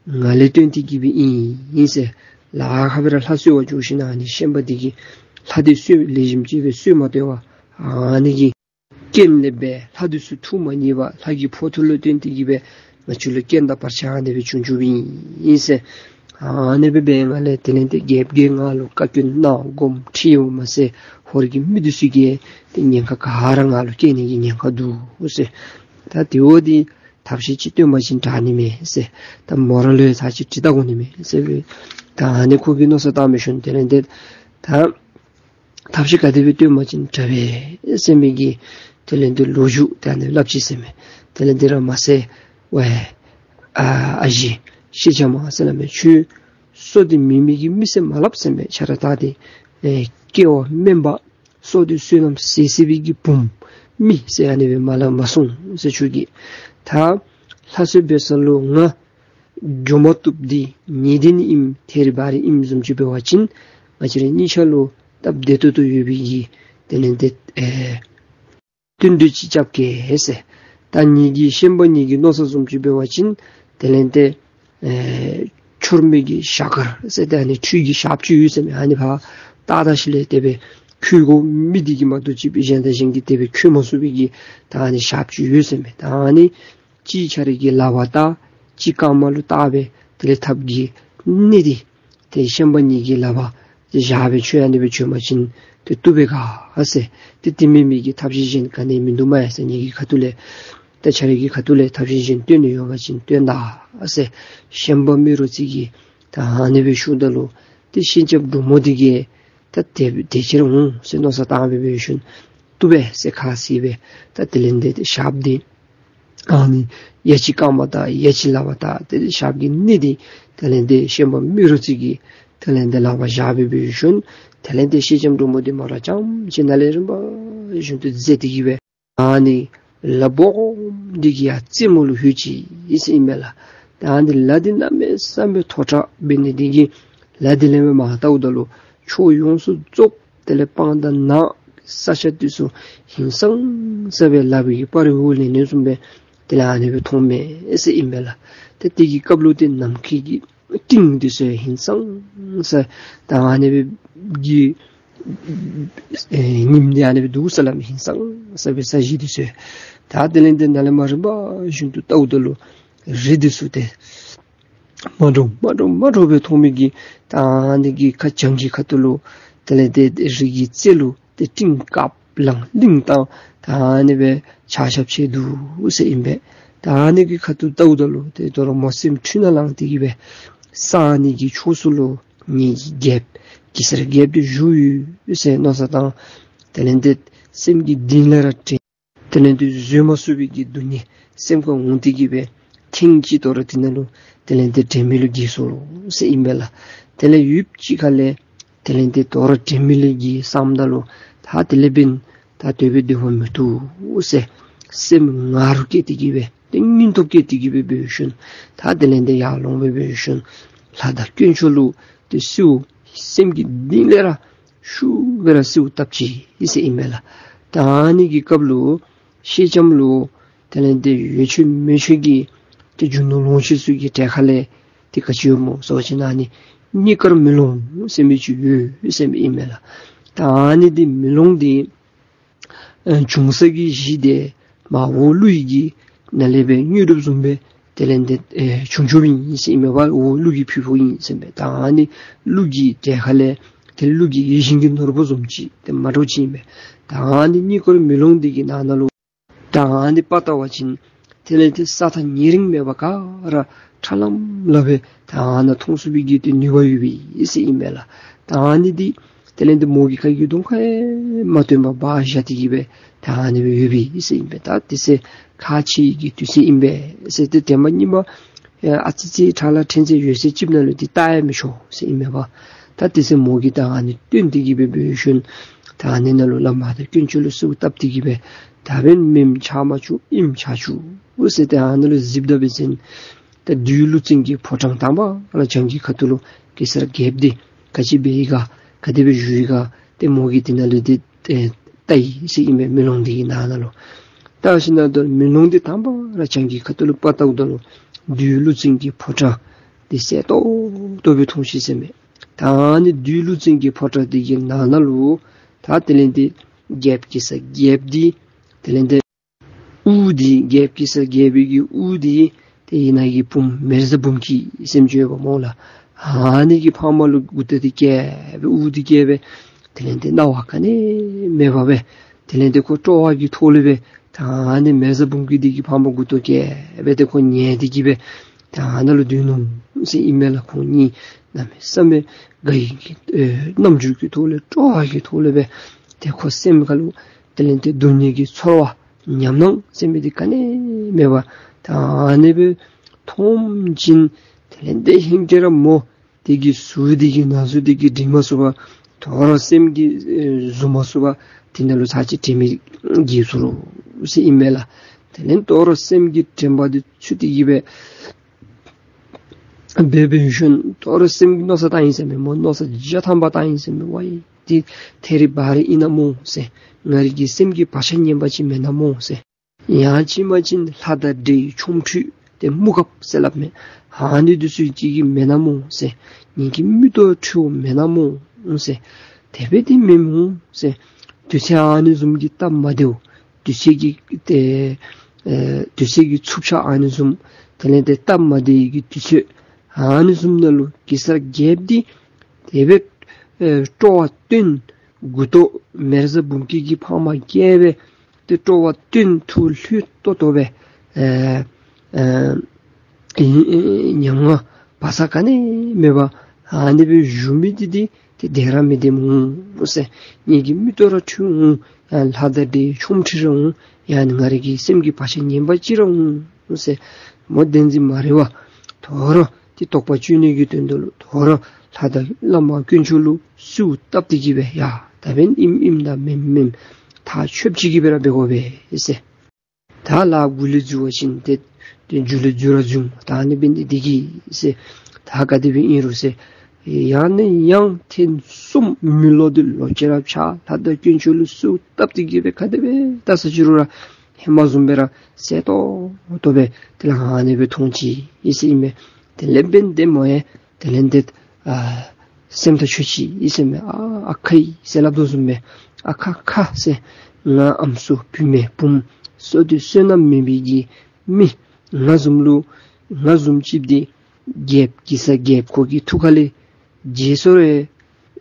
ང་ལས་བརྟེན་ཏེ་གི་སྦེ་ཨིན་ཨིན་ཟེར། ལཱ་ཁག་སྦེ་ར་ལྷ་གསོལ་བ་འགྱོ་ཞིན་ན་ཨ་ནི་ཤན་པ་འདི་གིས་ལྷ་འདི་གསོལ་ལེགས་ཤོམ་ཅིག་སྦེ་གསོལ་མ་བཏུབ་པར་ཨ་ནི་གི་རྐྱེན་ལས་སྦེ་ལྷ་འདི་ཚུ་ཐུགས་མ་མཉེས་པར་ལྷ་གི་ཕོག་ཐུག་ལུ་བརྟེན་ཏེ་གི་སྦེ་ང་བཅས་ལུ་རྐྱེན་དང་བར་ཆད་ཨ་ནི་སྦེ་བྱུང་བྱུངམ་ཨིན་ཨིན་ཟེར། ཨ་ནི་སྦེ་འབད་ང་ལས་དེ་ལས་ཏེ་རྒྱལཔོ་གིས་ང་ལུ་བཀའ་བཀྱོན་གནང་དགོངསམ་ཁྲེལ་ཡོདཔ་མ་ཚད་ཧོར་གྱི་མི་འདི་ཚུ་གིས་ཏེ་ཉེན་ཁ་ག་ར་ང་ལུ་བཀལ་ནི་གི་ཉེན་ཁ་འདུག་ཟེར། ད་དེ་འོ་འདི་ཐབས་ཤེས་ཅིག་སྟོན་པ་ཅིན་དྲག་ནི་མས་ཟེར། ད་མོ་ར་ལུ་ཡང་ཚར་ཅིག་དྲི་ལྟ་དགོ་ནི་མས་ཟེར་སྦེ། ད་ཨ་ནི་ཁོ་གིས་མནོ་བསམ་བཏང་མི་ཤུལ་དེ་ལས་ཏེ་ད་ཐབས་ཤེས་ག་དེ་སྦེ་སྟོན་པ་ཅིན་དྲག་པས་ཟེར་མི་གི་དེ་ལས་ཏེ་ལོ་རྒྱུས་དེ་ཨ་ནི་སླབ་ཅི་ཟེར་མས། དེ་ལས་ཏེ་ར་མ་ཟེར་ཝའི་ཨ་ཨ་ཞེ་སེང་ལྕམ་ཟེར་སླབ་མས། ཁྱོད་སྲོག་འདི་མེད་མི་གི་མི་ཟེར་མ་སླབ་ཟེར་མས། ཁྱོད་ར་ད་ཏེ་ཨེ་སྐྱེ་བ་དམན་པ་སྲོག་འདི་བསོད་ནམས་ཟད་ཟད་པའི་གི་བུམོ་མི་ཟེར་ཨ་ནི་སྦེ་མ་སླབ་མ་གསུངས་ཟེར། ཁྱོད་ཀྱིས་ད་ལྷ་གསོལ་འབད་ས་ལུ་ང་འགྱོ་མ་བཏུབ་འདི་ངེས་བདེན་ཨིནམ་ཐད་རི་བ་རི་ཨིནམ་བཟུམ་ཅིག་འབད་བ་ཅིན་ང་བཅས་ར་གཉིས་ཆ་ལུ་སྟབས་བདེ་ཏོག་ཏོ་ཡོད་པའི་གི་དེ་ལས་ཏེ་ཨེ་བསྟུན་གྲོས་ཅིག་རྐྱབ་གེ་ཟེར། ད་ངེ་གི་ཤན་པ་ངེ་གི་མནོ་བསམ་བཟུམ་ཅིག་འབད་བ་ཅིན་དེ་ལས་ཏེ་ཨེ་ཁྱོར་མོ་གི་ཞྭ་དཀར་ཟེར་ཏེ་ཨ་ནི་ཁྲུས་ཀྱི་ཞགསཔ་ཅིག་ཡོད་ཟེར་མས། ཨ་ནི་ཕར་བཏགས་ད་ཞིནམ་ལས་དེ་སྦེ་འཁྱུད་དགོ་མི་འདི་གིས་མ་གཏོགས་ཅིག་སྦེ་གཞན་དང་གཞན་གྱིས་དེ་སྦེ་འཁྱུད་མ་ཚུགས་པའི་གི་ད་ཨ་ནི་ཞགསཔ་ཅིག་ཡོད་ཟེར་མས། ད་ཨ་ནི་གཅིག་ཁྱོད་རའི་གི་ལག་པར་བཏགས། གཅིག་རྐངམ་ལུ་བཏགས་སྦེ་དེ་ལས་ཐགཔ་གིས་མནན་ཏེ་ཏེ་ཤན་པ་ངེ་གི་ལག་པར་ཏེ་བཞག་སྦེ་ཁྱོད་ཨ་ནི་སྦེ་བྱོན་པ་ཅིན་ཏེ་བཏུབ་པས་ག་ཟེར། ཏེ་དེ་མེན་མི་གི་ཐབས་ཤེས་གཞན་ག་ནི་མིན་འདུག་སྨ་ཟེར། ངེ་གི་ཁ་ཐུག་ལས་ཏེ་ཁྱོད་རའི་གི་ཁ་ཐུག་ལས་ཐབས་ཤེས་གཞན་སྟོན་ནི་ཡོད་པ་ཅིན་སྟོན་ད་ཟེར། ཤན་པ་རྨེ་རུ་རྩེ་གིས་ད་ཨ་ནི་སྦེ་ཞུཝ་ད་ལུ་ཏེ་སེང་ལྕམ་འབྲུག་མོ་འདི་གིས་ད་དེ་དེ་ཅིག་ར་འོང་ཟེར་མནོ་བསམ་བཏང་སྦེ་འབད་ཞིནམ་བཏུབ་པས་ཟེར་ཁ་བཟེད་སྦེ་ད་དེ་ལས་ཏེ་ཞགསཔ་འདི་ཨ་ནི་ཡ་གཅིག་རྐངམ་བཏགས་ཡ་གཅིག་ལག་པར་བཏགས། ཏེ་ཞགསཔ་གིས་མནན་ཏེ་དེ་ལས་ཏེ་ཤན་པ་རྨེ་རུ་རྩེ་གི་དེ་ལས་ཏེ་ལག་པར་བཞག་སྦེ་འབད་ཞིནམ་དེ་ལས་ཏེ་སེང་ལྕམ་འབྲུག་མོ་འདི་མོ་ར་རྐྱངམ་ཅིག་ནཱ་ལས་རིམ་པ་ བཞིན་དུ་མཛད་དེ་གི་སྦེ་ཨ་ནི་ལ་སྦོམ་འདི་གི་ཡ་རྩེ་མོ་ལུ་ལྷོད་ཅི་ཟེར་ཨིན་མས་ལགས། ད་ཨ་ནི་ལ་འདི་གནམ་མེད་ས་མེད་མཐོ་དྲགས་འབད་ནི་འདི་གིས་ལ་འདི་ལས་མར་མར་བལྟཝ་ད་ལུ་ཕྱོགས་ཡོངས་སུ་རྫོགས་དེ་ལས་སྤང་དང་ནགས་ས་ཆ་འདི་ཚུ་ཧིང་སངས་ས་སྦེ་ལགཔ་གིས་སྤར་རེ་འོག་ལེན་ནི་བཟུམ་སྦེ་དེ་ལས་ཨ་ནི་སྦེ་མཐོངམ་མས་ཟེར་ཨིན་མས་ལགས། ཏེ་དེ་གི་སྐབས་ལུ་ཏེ་ནམ་མཁའི་གི་སྤྲིན་འདི་ཚུ་ཧིང་སངས་ས་ད་ཨ་ནི་སྦེ་གི་ཨེ་ཉིམ་འདི་ཨ་ནི་སྦེ་འདུག་ས་ལགས། ཧིང་སངས་ས་སྦེ་ས་གཞི་འདི་ཚུ། ད་དེ་ལས་ཏེ་ནཱ་ལས་མར་རིམ་པ་བཞིན་དུ་བལྟཝ་ད་ལུ་རི་འདི་ཚུ་ཏེ་མ་འདྲཝ་མ་འདྲཝ་མ་འདྲཝ་སྦེ་མཐོང་མི་གི་ད་ཨ་ནི་གི་ཁ་བྱང་གི་ཁ་ཐུག་ལུ་དེ་ལས་ཏེ་རི་གི་རྩེ་ལུ་ཏེ་སྤྲིན་དཀརཔོ་ལང་ལིང་དང་ད་ཨ་ནི་སྦེ་ཆརཔ་ཆརཔ་ཆད་འདུག་ཟེར་ཨིན་པས། ད་ཨ་ནི་གི་ཁ་ཐུག་བལྟཝ་ད་ལུ་ཏེ་དོ་རུང་མོ་སེམས་འཁྲུལ་སྣང་ལངས་ཏེ་གི་སྦེ་ས་གནས་ཀྱི་ཕྱོགས་སུ་ལུ་ངེ་གི་རྒྱལཔོ་གེ་སར་རྒྱལཔོ་འདི་བཞུགས་ཡོད་ཟེར་མནོ་བསམ་བཏང་། དེ་ལས་ཏེ་སེམས་ཀྱི་གཏིང་ལས་ར་དྲན། དེ་ལས་ཏེ་བཟོད་མ་ཚུགས་པའི་གི་སྡུག་བསྔལ་སེམས་ཁར་འོང་སྟེ་གི་སྦེ་ཐེངས་གཅིག་དོ་རུང་དེ་ནང་ལུ་དེ་ལས་ཏེ་དྲན་མེད་ལུ་འགྱེལ་སོ་ཟེར་ཨིན་པས་ལགས། དེ་ལས་ཡུདཔ་ཅིག་ཁ་ལས་དེ་ལས་ཏེ་དོ་རུང་དྲན་མེད་ལུ་འགྱེལ་བསམ་ད་ལུ་ད་དེ་ལས་འབདན་ད་དེ་སྦེ་སྡོད་པ་མི་བཏུབ་ཟེར་སེམས་ངར་སྐྱེས་ཏེ་གི་སྦེ་ཏེ་སྙིང་སྟོབས་སྐྱེས་ཏེ་གི་སྦེ་འབད་ཞིནམ་ད་དེ་ལས་ཏེ་ཡར་ལོང་སྦེ་འབད་ཞིནམ་ལྷ་དང་དཀོན་མཆོག་ལུ་ཏེ་གསོལཝ་སེམས་ཀྱི་གཏིང་ལས་ར་ཤུགས་སྦེ་ར་གསོལཝ་བཏབ་ཅི་ཟེར་ཨིན་མས་ལགས། ད་ཨ་ནི་གི་སྐབས་ལུ་ཤེལ་ལྕམ་ལུ་དེ་ལས་ཏེ་ཡོ་བྱད་མེ་མཆོད་ཀྱི་ཏེ་རྒྱུ་ནོར་ལོངས་སྤྱོད་ཚུ་གི་གྲལ་ཁ་ལས་ཏེ་ག་ཅི་ཡོདཔ་སྨོ་ཟེར་བ་ཅིན་ཨ་ནི་རྙེད་དཀར་མེ་ལོང་ཟེར་མི་ཅིག་ཡོད་ཟེར་ཨིན་མས་ལགས། ད་ཨ་ནི་འདི་མེ་ལོང་འདི་ཨ་བྱུང་ས་གི་གཞི་འདི་མར་འོག་ཀླུ་ཡི་གི་ནང་ལས་སྦེ་དངོས་གྲུབ་བཟུམ་སྦེ་དེ་ལས་ཏེ་ཨེ་བྱུང་བྱུངམ་ཨིན་ཟེར་ཨིན་མས་པ། འོག་ཀླུ་གི་ཕུང་པོ་ཨིན་ཟེར་ཨིན་མས། ད་ཨ་ནི་ཀླུ་གི་གྲལ་ཁ་ལས་ཏེ་ཀླུ་གི་ཡིད་བཞིན་གྱི་ནོར་བུ་བཟུམ་ཅིག་ཏེ་མ་འདྲཝ་ཅིག་ཨིན་མས། ད་ཨ་ནི་རྙེད་དཀར་མེ་ལོང་འདི་གི་ནང་ན་ལུ་ད་ཨ་ནི་པར་བལྟ་བ་ཅིན་དེ་ལས་ཏེ་ས་ཐག་ཉེ་རིང་མེད་པར་ག་ར་ཁྲ་ལམ་ལམ་སྦེ་ད་ཨ་ནཱ་མཐོང་ཚུགས་པའི་གི་ཏེ་ནུས་པ་ཡོད་པས་ཟེར་ཨིན་མས་ལགས། ད་ཨ་ནི་འདི་དེ་ལས་ཏེ་མོ་གི་ཁ་གི་གདོང་ཁར་ཡང་མ་སྟོན་པར་སྦ་བཞག་སྟེ་གི་སྦེ་ད་ཨ་ནི་སྦེ་ཡོད་པས་ཟེར་ཨིན་པས། ད་དེ་ཚེ་ཁ་ཕྱེ་བའི་གི་དུས་ཚོད་ཨིན་པས་ཟེར་ཏེ་དེ་མ་ཉིནམ་ཨ་ཙི་ཙི་ཁྲ་ལ་ཕྲན་ཚེགས་ཡོད་ཚད་ཅིག་ནང་ལུ་ཏེ་བལྟ་ཡང་མི་ཆོག་ཟེར་ཨིན་མས་པ། ད་དེ་ཚེ་མོ་གིས་ད་ཨ་ནི་སྟོན་ཏེ་གི་སྦེ་འབད་ཞིནམ་ད་ཨ་ནི་ནང་ལུ་བླ་མ་དང་དཀོན་མཆོག་ལུ་གསོལཝ་བཏབ་སྟེ་གི་སྦེ་ད་འབདན་མེམ་ཆགས་མ་བཅུག་ཨིནམ་ཆགས་བཅུག་ཟེར་ཏེ་ཨ་ནི་ལུ་གཟིགསཔ་ད་འབད་བ་ཅིན་ད་བདུད་ཀླུ་བཙན་གྱི་ཕོ་བྲང་དང་པ་ར་བྱང་གི་ཁ་ཐུག་ལུ་གེ་སར་རྒྱལཔོ་འདི་ག་ཅི་འབད་ཡི་ག་ག་དེ་སྦེ་བཞུགས་ཡི་ག་ཏེ་མོ་གིས་དེ་ནང་ལུ་ཏེ་ཨེ་བལྟ་ཡི་ཟེར་ཨིན་པས། མེ་ལོང་འདི་གི་ནང་ན་ལུ་བལྟ་ཞིནམ་ད་མེ་ལོང་འདི་དང་པ་ར་བྱང་གི་ཁ་ཐུག་ལུ་པར་བལྟཝ་ད་ལུ་བདུད་ཀླུ་བཙན་གྱི་ཕོ་བྲང་འདི་གསལ་ཏོག་ཏོ་སྦེ་མཐོང་ཅི་ཟེར་མས། ད་ཨ་ནི་བདུད་ཀླུ་བཙན་གྱི་ཕོ་བྲང་འདི་གི་ནང་ན་ལུ་ད་དེ་ལས་ཏེ་རྒྱལཔོ་གེ་སར་རྒྱལཔོ་འདི་དེ་ལས་ཏེ་དབུ་འདི་རྒྱལཔོ་གེ་སར་རྒྱལ་པོའི་གི་དབུ་འདི་ཏེ་ཡི་ནང་གི་བུམོ་མེ་བཟའ་འབུམ་སྐྱིད་ཟེར་མི་ཅིག་ཡོདཔ་སྨོ་ལགས། ཨ་ནི་གི་ཕང་མ་ལུ་མགུ་ཏོ་འདི་བཀལ་སྦེ་དབུ་འདི་བཀལ་སྦེ་དེ་ལས་ཏེ་སྣང་བ་ག་ནི་མེད་པར་སྦེ་དེ་ལས་ཏེ་ཁོ་སྤྲོ་བ་གི་ཐོག་ལས་སྦེ་ད་ཨ་ནི་མེ་བཟའ་འབུམ་སྐྱིད་འདི་གི་ཕང་མ་མགུ་ཏོ་བཀལ་སྦེ་ཏེ་ཁོ་ཉལ་ཏེ་གི་སྦེ་ད་ཨ་ནཱ་ལུ་སྡོད་ནུག་ཟེར་ཨིན་མས་ལགས། ཁོང་གཉིས་གནམ་མེད་ས་མེད་དགའ་བའི་གི་ཨེ་རྣམ་འགྱུར་གྱི་ཐོག་ལས་སྤྲོ་བ་གི་ཐོག་ལས་སྦེ་ཏེ་ཁོ་སེམས་ཁ་ལུ་དེ་ལས་ཏེ་སྡུག་བསྔལ་གྱི་ཚོར་བ་ཉམས་སྣང་ཟེར་མི་འདི་ག་ནི་མེད་པར་ད་ཨ་ནི་སྦེ་མཐོངམ་ཅིག་དེ་ལས་ཏེ་ཧེང་སྐལ་ར་མོ་འདི་གི་གཟུགས་འདི་གི་ན་ཟུག་འདི་གིས་འགྲིམ་མ་ཚུགས་པར་དོ་རུང་སེམས་ཀྱིས་ཨེ་བཟོད་མ་ཚུགས་པར་དེ་ནང་ལུ་ཚར་གཅིག་དྲན་མེད་འགྱེལ་སོ་ཟེར་ཨིན་མས་ལགས། དེ་ལས་དོ་རུང་སེམས་ཀྱི་དྲན་པ་འདི་ཚུད་དེ་གི་སྦེ་འབད་འབད་ཞིནམ་དོ་རུང་སེམས་ཀྱིས་མནོ་བསམ་བཏང་ཡི་ཟེར་མས། མོ་མནོ་བསམ་བརྒྱ་ཐམ་པ་བཏང་ཡི་ཟེར་མས། ཝའི་འདི་ཐད་རི་བ་རི་ཨིན་ན་སྨོ་ཟེར། ང་རའི་གི་སེམས་ཀྱི་བག་ཆགས་ངན་པ་ཅིག་མེན་ན་སྨོ་ཟེར། ཡང་ཅིན་མ་ཅིན་ལྷ་དང་འདྲེ་ཡི་ཆོ་འཕྲུལ་ཏེ་དམུ་གབ་ཟེར་སླབ་མས། ཨ་ནི་འདི་ཚུ་ཅིག་གིས་མེན་ན་སྨོ་ཟེར། ངེ་གི་མིག་ཏོ་འཁྲུལཝ་མེན་ན་སྨོ་ཟེར། དེ་སྦེ་འདི་མེན་སྨོ་ཟེར། དུས་ཚོད་ཨ་ནི་བཟུམ་གྱི་སྟབས་མ་བདེཝ་དུས་ཚོད་ཀྱི་ཏེ་ཨེ་དུས་ཚོད་ཀྱི་འཚུབ་ཆ་ཨ་ནི་བཟུམ་དེ་ལས་ཏེ་སྟབས་མ་བདེ་བའི་གི་དུས་ཚོད་ཨ་ནི་བཟུམ་ནང་ལུ་གེ་སར་རྒྱལཔོ་འདི་དེ་སྦེ་ཨེ་སྤྲོ་བ་བཏོན་མགུ་ཏོ་མེ་བཟའ་འབུམ་སྐྱིད་ཀྱི་ཕང་མ་བཀལ་སྦེ་ཏེ་སྤྲོ་བ་བཏོན་ཐུགས་ལྷོད་ཏོག་ཏོ་སྦེ་ཨེ་ཨེ་ཨེ་ཉམ་ང་བག་ཚ་ག་ནི་མེད་པར་ཨ་ནི་སྦེ་བཞུགས་མི་འདི་འདི་ཏེ་བདེན་ར་མི་བདེན་འོང་ཟེར། ངེ་གི་མིག་ཏོ་ར་འཁྲུལ་འོང་། ཡང་ལྷ་དང་འདྲེ་ཡི་ཆོ་འཕྲུལ་ར་འོང་། ཡང་ང་རའི་གི་སེམས་ཀྱི་བག་ཆགས་ངན་པ་ཅིག་ར་འོང་ཟེར། མོ་བདེན་འཛིན་མ་རེད་པ། དོ་རུང་ཏེ་དོགས་པ་གཅོད་ནི་གི་དོན་དུ་ལུ་དོ་རུང་ལྷ་དང་བླ་མ་དཀོན་མཆོག་ལུ་གསོལཝ་བཏབ་སྟེ་གི་སྦེ་ཡ་ད་འབདན་ཨིནམ་ཨིནམ་དང་མེནམ་མེནམ་ ཐག་ཆོད་ཅིག་གི་སྦེ་ར་འབད་དགོ་པས་ཟེར། ད་ལཱ་འགོ་ལས་འཛུལ་བ་ཅིན་ཏེ་ཏེ་མཇུག་ལུ་འཛུལ་ར་འཛུལ། ད་ཨ་ནི་འབད་ནི་འདི་གིས་ཟེར། ད་ག་དེ་སྦེ་ཨིན་རུང་ཟེར། ཡང་ནས་ཡང་ཐེངས་གསུམ་མེ་ལོང་འདི་ལོག་ཅི་ར་འཕྱར། ལྷ་དང་དཀོན་མཆོག་ལུ་གསོལཝ་བཏབ་སྟེ་གི་སྦེ་ག་དེ་སྦེ་བཏབ་ས་ཅི་རུང་ར་ཧེ་མ་བཟུམ་སྦེ་ར་གསལ་ཏོག་ཏོ་སྦེ་དེ་ལས་ཨ་ནི་སྦེ་མཐོང་ཅི་ཟེར་ཨིན་མས། དེ་ལས་འབདན་ཏེ་མོ་ཡང་དེ་ལས་ཏེ་ཨ་སེམས་ཐག་ཆོད་ཅི་ཟེར་མས། ཨ་ཨ་ཁ་ཡི་ཟེར་སླབ་དོ་བཟུམ་སྦེ། ཨ་ཁ་ཁ་ཟེར། ང་ཨམ་སྲུ་བུད་མེད་བུམོ་བསོད་བདེ་བསོད་ནམས་མེད་པའི་གི་མི་ང་བཟུམ་ལུ་ང་བཟུམ་ཅིག་འདི་རྒྱལཔོ་གེ་སར་རྒྱལཔོ་ཁོ་གི་ཐུགས་ཁ་ལས་བརྗེད་སོང་རུང་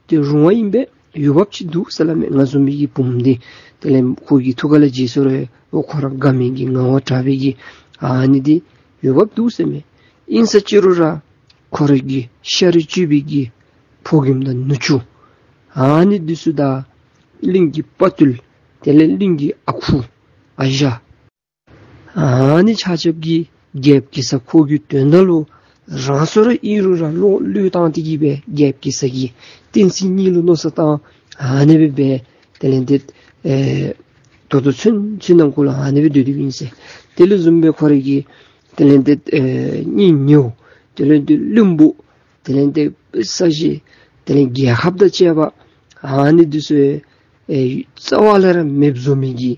ཏེ་རུང་བ་ཨིན་པས། འོས་འབབ་ཅིག་འདུག་ཟེར་སླབ་མས། ང་བཟུམ་མའི་གི་བུམོ་འདི་དེ་ལས་ཁོ་གི་ཐུགས་ཁ་ལས་བརྗེད་སོང་རུང་འོ་ཁོ་ར་དགའ་མི་གི་ངལ་བ་དྲག་པའི་གི་ཨ་ནི་འདི་འོས་འབབ་འདུག་ཟེར་མས། ཨིན་ས་ཅི་རུང་ར་ཁོ་ར་གི་ཤ་རུས་གཅོད་པའི་གི་ཕོ་རྒནམ་དང་ནུ་གཅུང་ཨ་ནི་འདི་ཚུ་དང་གླིང་གི་དཔའ་བརྟུལ་དེ་ལས་གླིང་གི་ཨ་ཁུ་ཨ་ཞང་ཨ་ནི་ཆ་ཁྱབ་ཀྱིས་རྒྱལཔོ་གེ་སར་ཁོ་གི་དོན་དག་ལུ་རང་སྲོག་ར་ཨིན་རུང་ར་བློ་བློས་བཏང་སྟེ་གི་སྦེ་རྒྱལཔོ་གེ་སར་གྱི་བསྟན་སྲིད་གཉིས་ལུ་མནོ་བསམ་བཏང་ཨ་ནི་སྦེ་སྦེ་དེ་ལས་ཏེ་ཨེ་ད་ལྟོ་ཚུན་ཚོད་ནང་འཁོད་ལུ་ཨ་ནི་སྦེ་སྡོད་དོ་ཨིན་ཟེར། དེ་ལས་བཟུམ་སྦེ་ཁོ་ར་གི་དེ་ལས་ཏེ་ཨེ་གཉེན་ཉེཝ་དེ་ལས་ཏེ་བློན་པོ་དེ་ལས་ཏེ་ས་གཞི་དེ་ལས་རྒྱལ་ཁབ་དང་བཅས་པ་ཨ་ནི་འདི་ཚུ་ཨེ་རྩ་བ་ལས་ར་མེདཔ་བཟོ་མི་གི་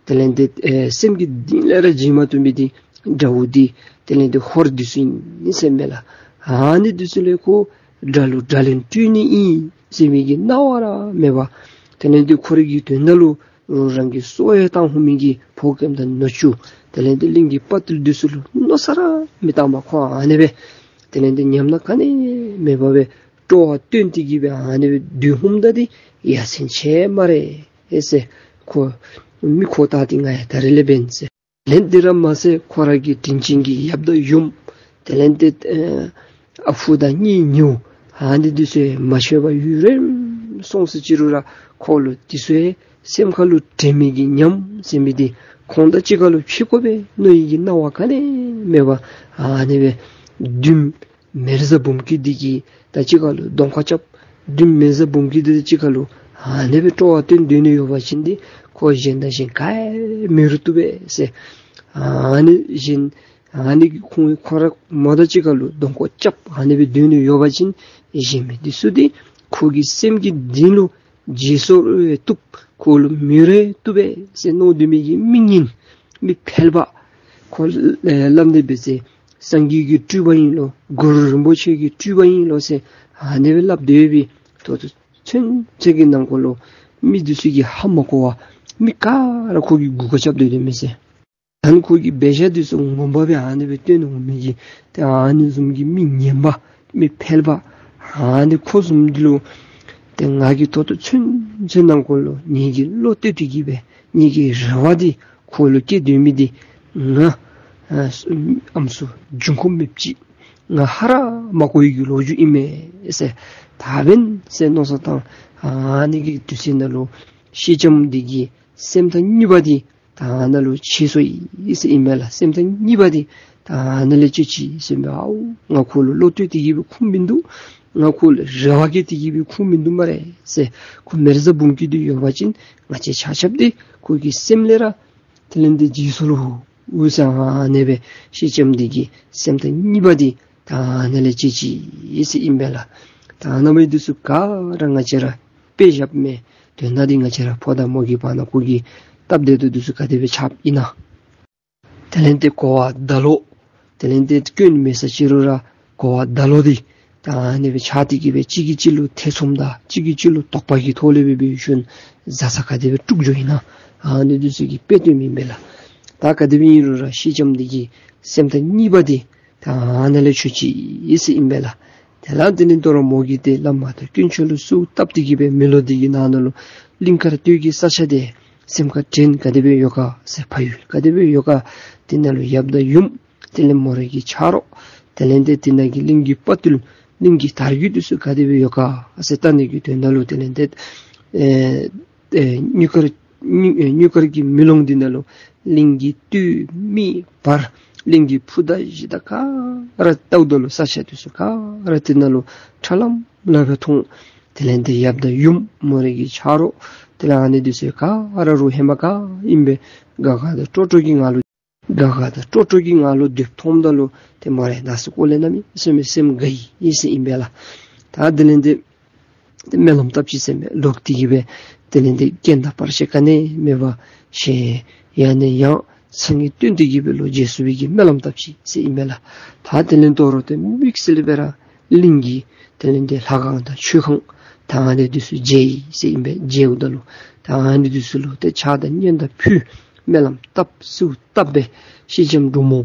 དེ་ལས་ཏེ་ཨེ་སེམས་ཀྱི་གཏིང་ལས་ར་བརྗེད་མ་བཏུབ་མི་འདི་དགྲ་བོ་འདི་དེ་ལས་ཏེ་ཧོར་འདི་ཚུ་ཨིན་ཟེར་མས་ལགས། ཨ་ནི་འདི་ཚུ་ལས་ཁོ་དགྲ་ལུ་དགྲ་ལན་སྤྲོད་ནི་ཨིན་ཟེར་མི་གི་སྣང་བ་ར་མེད་པར་དེ་ལས་ཏེ་ཁོ་ར་གི་དོན་དག་ལུ་རང་གི་སྲོག་ཡང་བཏང་འོང་མི་གི་ཕོ་རྒནམ་དང་ནུ་གཅུང་དེ་ལས་ཏེ་གླིང་གི་དཔའ་བརྟུལ་འདི་ཚུ་ལུ་མནོ་བསམ་ར་མི་བཏང་པར་ཁོ་ཨ་ནི་སྦེ་དེ་ལས་ཏེ་ཉམས་སྣང་ག་ནི་མེད་པར་སྦེ་སྤྲོ་བ་བཏོན་ཏེ་གི་སྦེ་ཨ་ནི་སྦེ་སྡོད་འོངམ་ད་འདི་ཡ་མཚན་ཆེ་སྨ་རེ་ཨེ་ཟེར་ཁོ་མི་ཁོ་ད་འདི་ང་ཡང་ད་རེས་ལས་འབདན་ཟེར། ལན་འདི་ར་མ་ཟད་ཁོ་ར་གི་དྲིན་ཅན་གྱི་ཡབ་དང་ཡུམ་དེ་ལས་ཏེ་ཨ་ཨ་ཕོ་དང་གཉེན་ཉེཝ་ཨ་ནི་འདི་ཚུ་ཡང་མ་ཤེས་པར་ཡུན་རིངམོ་སོང་ས་ཅི་རུང་ར་ཁོ་ལུ་འདི་ཚུ་ཡང་སེམས་ཁ་ལུ་དྲན་མི་གི་ཉམས་ཟེར་མི་འདི་ཁོང་དང་གཅིག་ཁར་ལུ་ཕྱད་དགོ་པས་མནོ་ནི་གི་སྣང་བ་ག་ནི་མེད་པར་ཨ་ནི་སྦེ་བདུད་མེ་བཟའ་འབུམ་སྐྱིད་འདི་གིས་ད་གཅིག་ཁར་ལུ་གདོང་ཁ་རྐྱབ། བདུད་མེ་བཟའ་འབུམ་སྐྱིད་འདི་གཅིག་ཁར་ལུ་ཨ་ནི་སྦེ་སྤྲོ་བ་བཏོན་སྡོད་ནི་ཡོད་པ་ཅིན་འདི་ཁོ་གཞན་དང་གཞན་ག་ཡང་མི་རུང་བཏུབ་པས་ཟེར། ཨ་ནི་གཞན་ཨ་ནི་གི་ཁོང་ཁོ་ར་མོ་དང་གཅིག་ཁར་ལུ་གདོང་ཁ་རྐྱབ་ཨ་ནི་སྦེ་སྡོད་ནི་ཡོད་པ་ཅིན་གཞན་མི་འདི་ཚུ་འདི་ཁོ་གི་སེམས་ཀྱི་གཏིང་ལུ་བརྗེད་སོང་རུང་བཏུབ། ཁོ་ལུ་མི་རུང་བཏུབ་པས་ཟེར་མནོ་སྡོད་མི་གི་མི་ངན་མི་ཕལ་པ་ཁོ་ཨེ་སླབ་ནི་འབད་ཟེར་སངས་རྒྱས་ཀྱི་སྤྲུལ་པ་ཨིན་ལོ་གུ་རུ་རིན་པོ་ཆེ་གི་སྤྲུལ་པ་ཨིན་ལོ་ཟེར་ཨ་ནི་སྦེ་སླབ་སྡོད་པའི་ད་ལྟོ་ཚུན་ཚོད་ཀྱི་ནང་འཁོད་ལུ་མི་འདི་ཚུ་གིས་ཧ་མ་གོ་བར་མི་ག་ར་ཁོ་གི་མགུ་ཁར་རྐྱབ་སྡོད་དོ་མས་ཟེར། ད་ནི་ཁོ་གི་འབད་བཞག་འདི་ཚུ་ངོ་མ་སྦེ་ཨ་ནི་སྦེ་སྟོན་འོང་མི་གི་ཏེ་ཨ་ནི་བཟུམ་གྱི་མི་ངན་པ་མི་ཕལ་པ་ཨ་ནི་ཁོ་བཟུམ་འདི་ལུ་ཏེ་ང་གིས་ད་ལྟོ་ཚུན་ཚོད་ནང་འཁོད་ལུ་ངེ་གི་བློ་གཏད་དེ་གི་སྦེ་ངེ་གི་རེ་བ་འདི་ཁོ་ལུ་བསྐྱེད་སྡོད་མི་འདི་ང་ཨ་ཨམ་སྲུ་འབྱུང་ཁུངས་མེདཔ་ཅིག་ང་ཧ་ར་མ་གོ་བའི་གི་ལོ་རྒྱུས་ཨིན་མས་ཟེར། ད་འབདན་ཟེར་མནོ་བསམ་བཏང་ཨ་ནི་གི་དུས་ཚོད་ནང་ལུ་སེང་ལྕམ་འདི་གི་སེམས་ཐག་ཉེ་བ་འདི་ད་ཨ་ནཱ་ལུ་ཆད་སོ་ཡི་ཟེར་ཨིན་མས་ལགས། སེམས་ཐག་ཉེ་བ་འདི་ད་ཨ་ནཱ་ལས་བཅད་ཅི་ཟེར་མས། ཨའུ་ང་ཁོ་ལུ་བློ་གཏད་དེ་གི་སྦེ་ཁུངས་མིན་འདུག། ང་ཁོ་ལུ་རེ་བ་བསྐྱེད་དེ་གི་སྦེ་ཁུངས་མིན་འདུག་སྨ་རེ་ཟེར། ཁོ་མེ་བཟའ་འབུམ་སྐྱིད་འདི་ཡོད་པ་ཅིན་ང་བཅས་ཆ་ཁྱབ་འདི་ཁོ་གི་སེམས་ལས་ར་དེ་ལས་འདི་བརྗེད་སོ་ལོ་འུ་ཟེར་ཨ་ནི་སྦེ་སེང་ལྕམ་འདི་གི་སེམས་ཐག་ཉེ་བ་འདི་ད་ཨ་ནཱ་ལས་བཅད་ཅི་ཟེར་ཨིན་པས་ལགས། ད་ཨ་ནཱ་མི་འདི་ཚུ་ག་ར་ང་བཅས་ར་དཔེ་བཞགཔ་མས། དོན་དག་འདི་ང་བཅས་ར་ཕོ་དང་མོ་གི་བར་ན་ཁོ་གིས་སྟབས་བདེ་ཏོག་ཏོ་འདི་ཚུ་ག་དེ་སྦེ་ཆགསཔ་ཨིན་ན། དེ་ལས་ཏེ་གོ་བ་ད་ལོག། དེ་ལས་ཏེ་སྐྱོན་མེད་ས་ཅི་རུང་ར་གོ་བ་ད་ལོག་འདི་ད་ཨ་ནི་སྦེ་ཆགས་ཏེ་གི་སྦེ་གཅིག་གིས་གཅིག་ལུ་ཐེ་ཚོམ་དང་གཅིག་གིས་གཅིག་ལུ་དོགས་པ་གི་ཐོག་ལས་སྦེ་འབད་ཞིནམ་བཟའ་ཚང་ག་དེ་སྦེ་དཀྲུགས་འགྱོཝ་ཨིན་ན། ཨ་ནི་འདི་ཚུ་གི་དཔེ་སྟོནམ་ཨིན་པས་ལགས། ད་ག་དེ་སྦེ་ཨིན་རུང་ར་སེང་ལྕམ་འདི་གི་སེམས་ཐག་ཉེ་བ་འདི་ད་ཨ་ནཱ་ལས་ཆད་ཅི་ཟེར་ཨིན་པས་ལགས། དེ་ལས་དེ་ནི་དོ་རུང་མོ་གིས་ཏེ་བླ་མ་དང་དཀོན་མཆོག་ལུ་གསོལཝ་བཏབ་སྟེ་གི་སྦེ་མེ་ལོང་འདི་གི་ནང་ན་ལུ་གླིང་དཀར་སྟོད་ཀྱི་ས་ཆ་འདི་སེམས་ཁར་དྲན་ག་དེ་སྦེ་ཡོད་ག་ཟེར། ཕ་ཡུལ་ག་དེ་སྦེ་ཡོད་ག། དེ་ནང་ལུ་ཡབ་དང་ཡུམ་དེ་ལས་མོ་རའི་གི་ཆ་རོགས་དེ་ལས་ཏེ་དེ་ནང་གི་གླིང་གི་དཔའ་བརྟུལ་གླིང་གི་དར་རྒུད་འདི་ཚུ་ག་དེ་སྦེ་ཡོད་ག་ཟེར་བལྟ་ནི་གི་དོན་དག་ལུ་དེ་ལས་ཏེ་ཨེ་ཨེ་གླིང་དཀར་གླིང་ཨེ་གླིང་དཀར་གྱི་མེ་ལོང་འདི་ནང་ལུ་གླིང་གི་སྟོད་སྨད་བར་གླིང་གི་ཕུ་དང་གཞི་དང་ག་ར་བལྟཝ་ད་ལུ་ས་ཆ་འདི་ཚུ་ག་ར་དེ་ནང་ལུ་ཁྲ་ལམ་ལམ་སྦེ་མཐོང་། དེ་ལས་ཏེ་ཡབ་དང་ཡུམ་མོ་རའི་གི་ཆ་རོགས་ དེ་ལས་ཨ་ནི་འདི་ཚུ་ག་ར་རུང་ཧེ་མ་ག་ཨིན་པའི་དགའ་དགའ་དང་སྤྲོ་སྤྲོ་གི་ངང་ལུ་དགའ་དགའ་དང་སྤྲོ་སྤྲོ་གི་ངང་ལུ་སྡོདཔ་མཐོངམ་ད་ལུ་ཏེ་མ་རེ་ད་སུ་སྐོར་ལས་ན་མི་ཟེར་མི་སེམས་དགའ་ཡི་ཟེར་ཨིན་པས་ལགས། ད་དེ་ལས་འདི་ཏེ་སྨོན་ལམ་བཏབ་ཅི་ཟེར་མས། ལོག་སྟེ་གི་སྦེ་དེ་ལས་འདི་རྐྱེན་དང་བར་ཆད་ག་ནི་མེད་པར་ཞལ་ཡང་ནས་ཡང་སང་གི་སྟོན་ཏེ་གི་སྦེ་ལོག་འགྱོ་ཚུགས་པའི་གི་སྨོན་ལམ་བཏབ་ཅི་ཟེར་ཨིན་པས་ལགས། ད་དེ་ལས་དོ་རུང་ཏེ་དམིགས་བསལ་སྦེ་ར་གླིང་གི་དེ་ལས་འདི་ལྷ་ཁང་དང་ཆོས་ཁང་ད་ཨ་ནི་འདི་ཚུ་མཇལ་ཡི་ཟེར་ཨིན་པས། མཇལཝ་ད་ལུ་ད་ཨ་ནི་འདི་ཚུ་ལུ་ཏེ་ཕྱག་དང་སྙན་དང་ཕུལ། སྨོན་ལམ་བཏབ་གསོལཝ་བཏབ་སྦེ་སེང་ལྕམ་འབྲུག་མོ་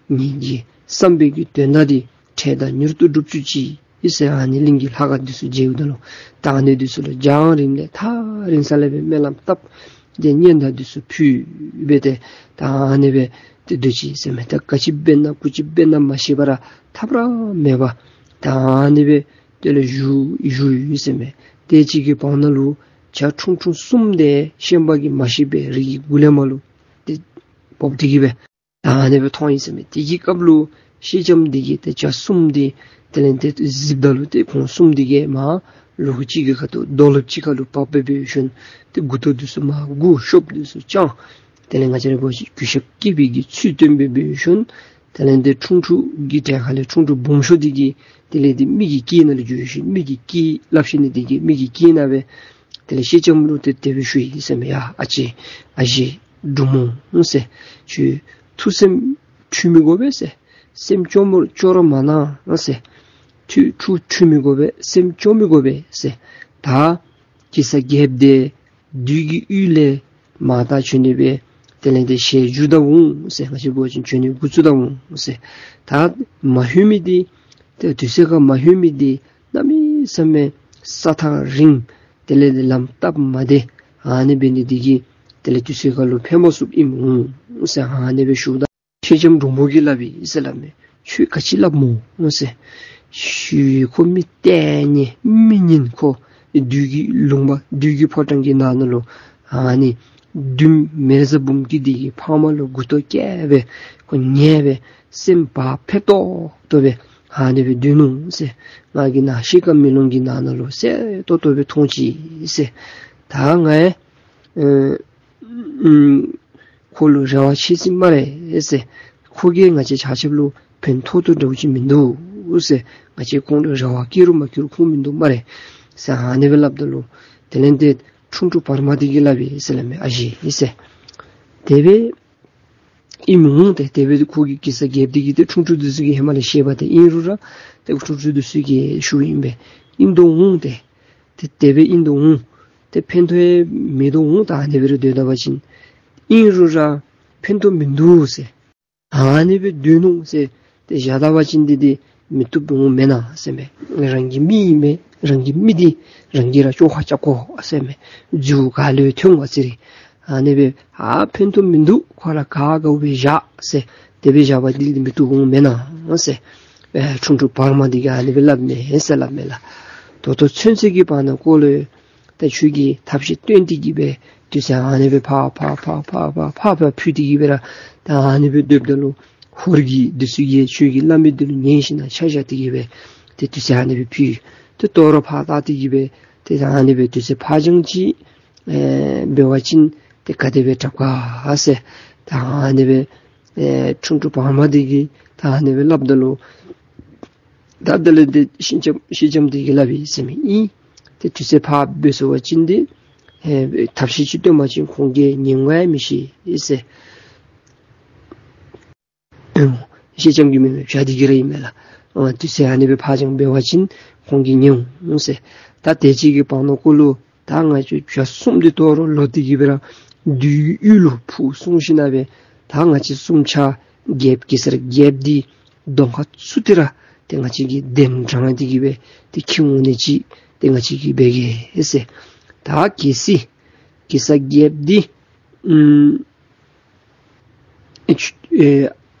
ངེ་གི་བསམ་པའི་གི་དོན་དག་འདི་འཕྲལ་དང་མྱུར་དུ་འགྲུབ་བཅུག་ཅིག་ཟེར་ཨ་ནི་གླིང་གི་ལྷ་ཁང་འདི་ཚུ་མཇལཝ་ད་ལུ་ད་ཨ་ནི་འདི་ཚུ་ལུ་རྒྱང་རིང་ལས་ཐག་རིང་ས་ལས་སྦེ་སྨོན་ལམ་བཏབ། ཏེ་སྙན་དར་འདི་ཚུ་ཕུལ་སྦེ་ཏེ་ད་ཨ་ནི་སྦེ་ཏེ་སྡོད་ཅི་ཟེར་མས། ད་ག་ཅི་འབད་ན་གུ་ཅི་འབད་ན་མ་ཤེས་པར་ཐབས་ར་མེད་པར་ད་ཨ་ནི་སྦེ་དེ་ལས་བཞུགས་བཞུགས་ཡི་ཟེར་མས། དེ་ཅིག་གི་བར་ན་ལུ་བྱ་ཁྲུང་ཁྲུང་གསུམ་དེ་ཤན་པ་གིས་མ་ཤེས་པའི་རི་གི་མགུ་ལས་མར་ལུ་ཏེ་བབས་ཏེ་གི་སྦེ་ད་ཨ་ནི་སྦེ་མཐོང་ཡི་ཟེར་མས། དེ་གི་སྐབས་ལུ་སེང་ལྕམ་འདི་གིས་ཏེ་བྱ་གསུམ་འདི་དེ་ལས་ཏེ་གཟིགསཔ་ད་ལུ་ཏེ་ཁོང་གསུམ་འདི་གིས་མར་ལོགས་གཅིག་གི་ཁ་ཐུག་རྡོ་ལེབ་ཅིག་ཁར་ལུ་བབས་སྦེ་འབད་ཞིནམ་ཏེ་མགུ་ཏོ་འདི་ཚུ་མར་སྒུར་ཤོབ་འདི་ཚུ་དཔྱང་དེ་ལས་ང་བཅས་ར་འབད་བ་ཅིན་གུས་ཞབས་བསྐྱེད་པའི་གི་ཚུལ་སྟོན་སྦེ་འབད་ཞིནམ་དེ་ལས་ཏེ་ཁྲུང་ཁྲུང་གི་གྲལ་ཁ་ལས་ཁྲུང་ཁྲུང་སྦོམ་ཤོས་འདི་གིས་དེ་ལས་ཏེ་མི་གི་སྐད་ནང་ལུ་འགྱོ་ཞིནམ་མི་གི་སྐད་སླབ་ཞིནམ་ལས་དེ་གིས་མི་གི་སྐད་ནང་སྦེ་དེ་ལས་སེང་ལྕམ་ལུ་ཏེ་དེ་སྦེ་ཞུ་ཡི་ཟེར་མས། ཡ་ཨ་ཅེ་ཨ་ཞེ་འབྲུག་མོ་ཟེར། ཁྱོད་ཐུགས་སེམས་འཁྲུལ་མི་དགོ་པས་ཟེར། སེམས་སྐྱོ་མོ་སྐྱོ་ར་མ་གནང་ཟེར། ཐུགས་ཐུགས་འཁྲུལ་མི་དགོ་པས། སེམས་སྐྱོ་མི་དགོ་པས་ཟེར། ད་གེ་སར་རྒྱལཔོ་དེ་བདུད་ཀྱི་ཡུལ་ལས་མར་ད་བྱོན་ནི་སྦེ་དེ་ལས་ཏེ་ཞལ་བསྒྱུར་ད་འོང་ཟེར། ང་བཅས་འབད་བ་ཅིན་བྱོན་ནི་འགོ་བཙུགས་ད་འོང་ཟེར། ད་མ་ལྷོད་མི་འདི་ཏེ་དུས་ཚོད་ཁར་མ་ལྷོད་མི་འདི་གནམ་མེད་ས་མེད་ས་ཐག་རིང་དེ་ལས་ཏེ་ལམ་སྟབས་མ་བདེ་ཨ་ནི་འབད་ནི་འདི་གིས་དེ་ལས་དུས་ཚོད་ཁར་ལུ་ཕན་མ་ཚུགསཔ་ཨིནམ་འོང་ཟེར་ཨ་ནི་སྦེ་ཞུཝ་ད་སེང་ལྕམ་འབྲུག་མོ་གིས་སླབ་ཡི་ཟེར་སླབ་མས། ཁྱོད་ག་ཅི་སླབ་སྨོ་ཟེར། ཁྱོད་ཁོ་མི་ལྟས་ངན་མི་ངན་ཁོ་བདུད་ཀྱི་ལུང་པ་བདུད་ཀྱི་ཕོ་བྲང་གི་ནང་ན་ལུ་ཨ་ནི་བདུད་མེ་བཟའ་འབུམ་སྐྱིད་འདི་གི་ཕ་མ་ལུ་མགུ་ཏོ་བཀལ་སྦེ་ཁོ་ཉལ་སྦེ་སེམས་བག་ཕེབས་ཏོག་ཏོ་སྦེ་ཨ་ནི་སྦེ་སྡོད་ནུག་ཟེར། ང་གིས་ནཱ་ཤི་ཁ་མེ་ལོང་གི་ནང་ན་ལུ་གསལ་ཏོག་ཏོ་སྦེ་མཐོང་ཅི་ཟེར། ད་ང་ཨེ་ཨུམ་ཁོ་ལུ་རེ་བ་ཆེ་ཟེར་སྨ་རེ་ཟེར། ཁོ་གིས་ང་བཅས་ཆ་ཁྱབ་ལུ་ཕན་ཐོགས་ཏོག་ཏོ་འདྲཝ་ཅིག་མིན་འདུག་ཟེར། ང་བཅས་ཁོང་ལུ་རེ་བ་བསྐྱེད་རུང་མ་བསྐྱེད་རུང་ཁུངས་མིན་འདུག་སྨ་རེ་ཟེར་ཨ་ནི་སྦེ་སླབ་ད་ལུ་དེ་ལས་ཏེ་ཁྲུང་ཁྲུང་བར་མ་འདི་གིས་སླབ་ཡི་ཟེར་སླབ་མས། ཨ་ཞེ་ཟེར། དེ་སྦེ་ཨིནམ་འོང་སྟེ་དེ་སྦེ་ཁོ་གིས་གེ་སར་རྒྱལཔོ་འདི་གིས་ཏེ་ཁྲུང་ཁྲུང་འདི་ཚུ་གིས་ཧེ་མ་ལས་ཤེས་པ་ཏེ་ཨིན་རུང་ར་ཏེ་ཁྲུང་ཁྲུང་འདི་ཚུ་གིས་ཞུཝ་ཨིན་པས། ཨིན་དོ་འོང་སྟེ་ཏེ་དེ་སྦེ་ཨིན་དོ་འོང་། ཏེ་ཕན་ཐོགས་ཡང་མེད་དོ་འོང་། ད་ཨ་ནི་སྦེ་ར་སྡོད་ད་པ་ཅིན་ཨིན་རུང་ར་ཕན་ཐོགས་མིན་འདུག་ཟེར། ཨ་ནི་སྦེ་སྡོད་ནུག་ཟེར་ཏེ་བཞག་ད་པ་ཅིན་འདི་འདི་མི་བཏུབ་འོང་མེན་ན་ཟེར་མས། རང་གི་མི་ཨིན་མས། རང་གི་མི་འདི་རང་གིས་ར་བཅོ་ཁ་རྐྱབ་དགོ་ཟེར་མས། རྫུ་ག་ལུ་ཐོན་བ་ཟེར་རེ། ཨ་ནི་སྦེ་ཨ་ཕན་ཐོགས་མིན་འདུག། ཁོ་ར་ག་དགའཝ་སྦེ་བཞག་ཟེར། དེ་སྦེ་བཞག་པ་འདི་འདི་མི་བཏུབ་འོང་མེན་ན་ཟེར། ཨེ་ཁྲུང་ཁྲུང་བར་མ་འདི་གིས་ཨ་ནི་སྦེ་སླབ་མས་ཟེར་སླབ་མས་ལགས། ད་ལྟོ་ཚུན་ཚོད་ཀྱི་བར་ན་ཁོ་ལུ་ད་ཁྱོད་ཀྱིས་ཐབས་ཤེས་སྟོན་ཏེ་གི་སྦེ་དུས་ཚོད་ཨ་ནི་སྦེ་ཕར་ཕར་ཕར་ཕུད་དེ་གི་སྦེ་ར་ད་ཨ་ནི་སྦེ་སྡོདཔ་ད་ལུ་ཧོར་གྱི་འདི་ཚུ་གིས་ཁྱོད་ཀྱིས་སླབ་མི་འདི་ལུ་ཉན་ཞིན་ན་ཆ་བཞག་སྟེ་གི་སྦེ་ཏེ་དུས་ཚོད་ཨ་ནི་སྦེ་ཕུད། ཏེ་དོ་རུང་ཕར་བལྟ་སྟེ་གི་སྦེ་ཏེ་ད་ཨ་ནི་སྦེ་དུས་ཚོད་ཕར་འགྱངས་ཅིག་ཨེ་འབད་བ་ཅིན་ཏེ་ག་དེ་སྦེ་དྲག་ག་ཟེར། ད་ཨ་ནི་སྦེ་ཨེ་ཁྲུང་ཁྲུང་བར་མ་འདི་གིས་ད་ཨ་ནི་སྦེ་སླབ་ད་ལུ་ད་དེ་ལས་ཏེ་སེང་ལྕམ་སེང་ལྕམ་འདི་གིས་སླབ་ཡི་ཟེར་མས། ཨིན། ཏེ་དུས་ཚོད་ཕར་འབད་སོང་པ་ཅིན་འདི་ཨེ་ཐབས་ཤེས་ཅིག་སྟོན་པ་ཅིན་ཁོང་གིས་ཉན་ག་ཡང་མི་ཤེས་ཟེར། ཨེ་སེང་ལྕམ་གྱི་མེན་མེན་བྱ་འདི་གིས་ར་ཨིན་མས་ལགས། ཨ་དུས་ཚོད་ཨ་ནི་སྦེ་ཕར་འགྱངས་འབད་བ་ཅིན་ཁོང་གིས་ཉན་འོང་ཟེར། ད་དེ་ཅིག་གི་བར་ན་ཁོ་ལུ་ད་ང་བཅས་བྱ་གསུམ་འདི་དོ་རུང་ལོག་སྟེ་གི་སྦེ་ར་བདུད་ཡུལ་ལུ་འཕུར་སོང་ཞིན་ན་སྦེ་ད་ང་བཅས་གསུམ་ཆ་རྒྱལཔོ་གེ་སར་རྒྱལཔོ་འདི་གདོང་ཁར་ཚུད་དེ་ར་ཏེ་ང་བཅས་ཀྱིས་གདན་དྲངས་ཏེ་གི་སྦེ་ཏེ་འཁྱིད་འོང་ནི་ཅིག་ཏེ་ང་བཅས་ཀྱིས་འབད་གེ་ཟེར། ད་གལ་སྲིད་གེ་སར་རྒྱལཔོ་འདི་ཨམ་ཨེ་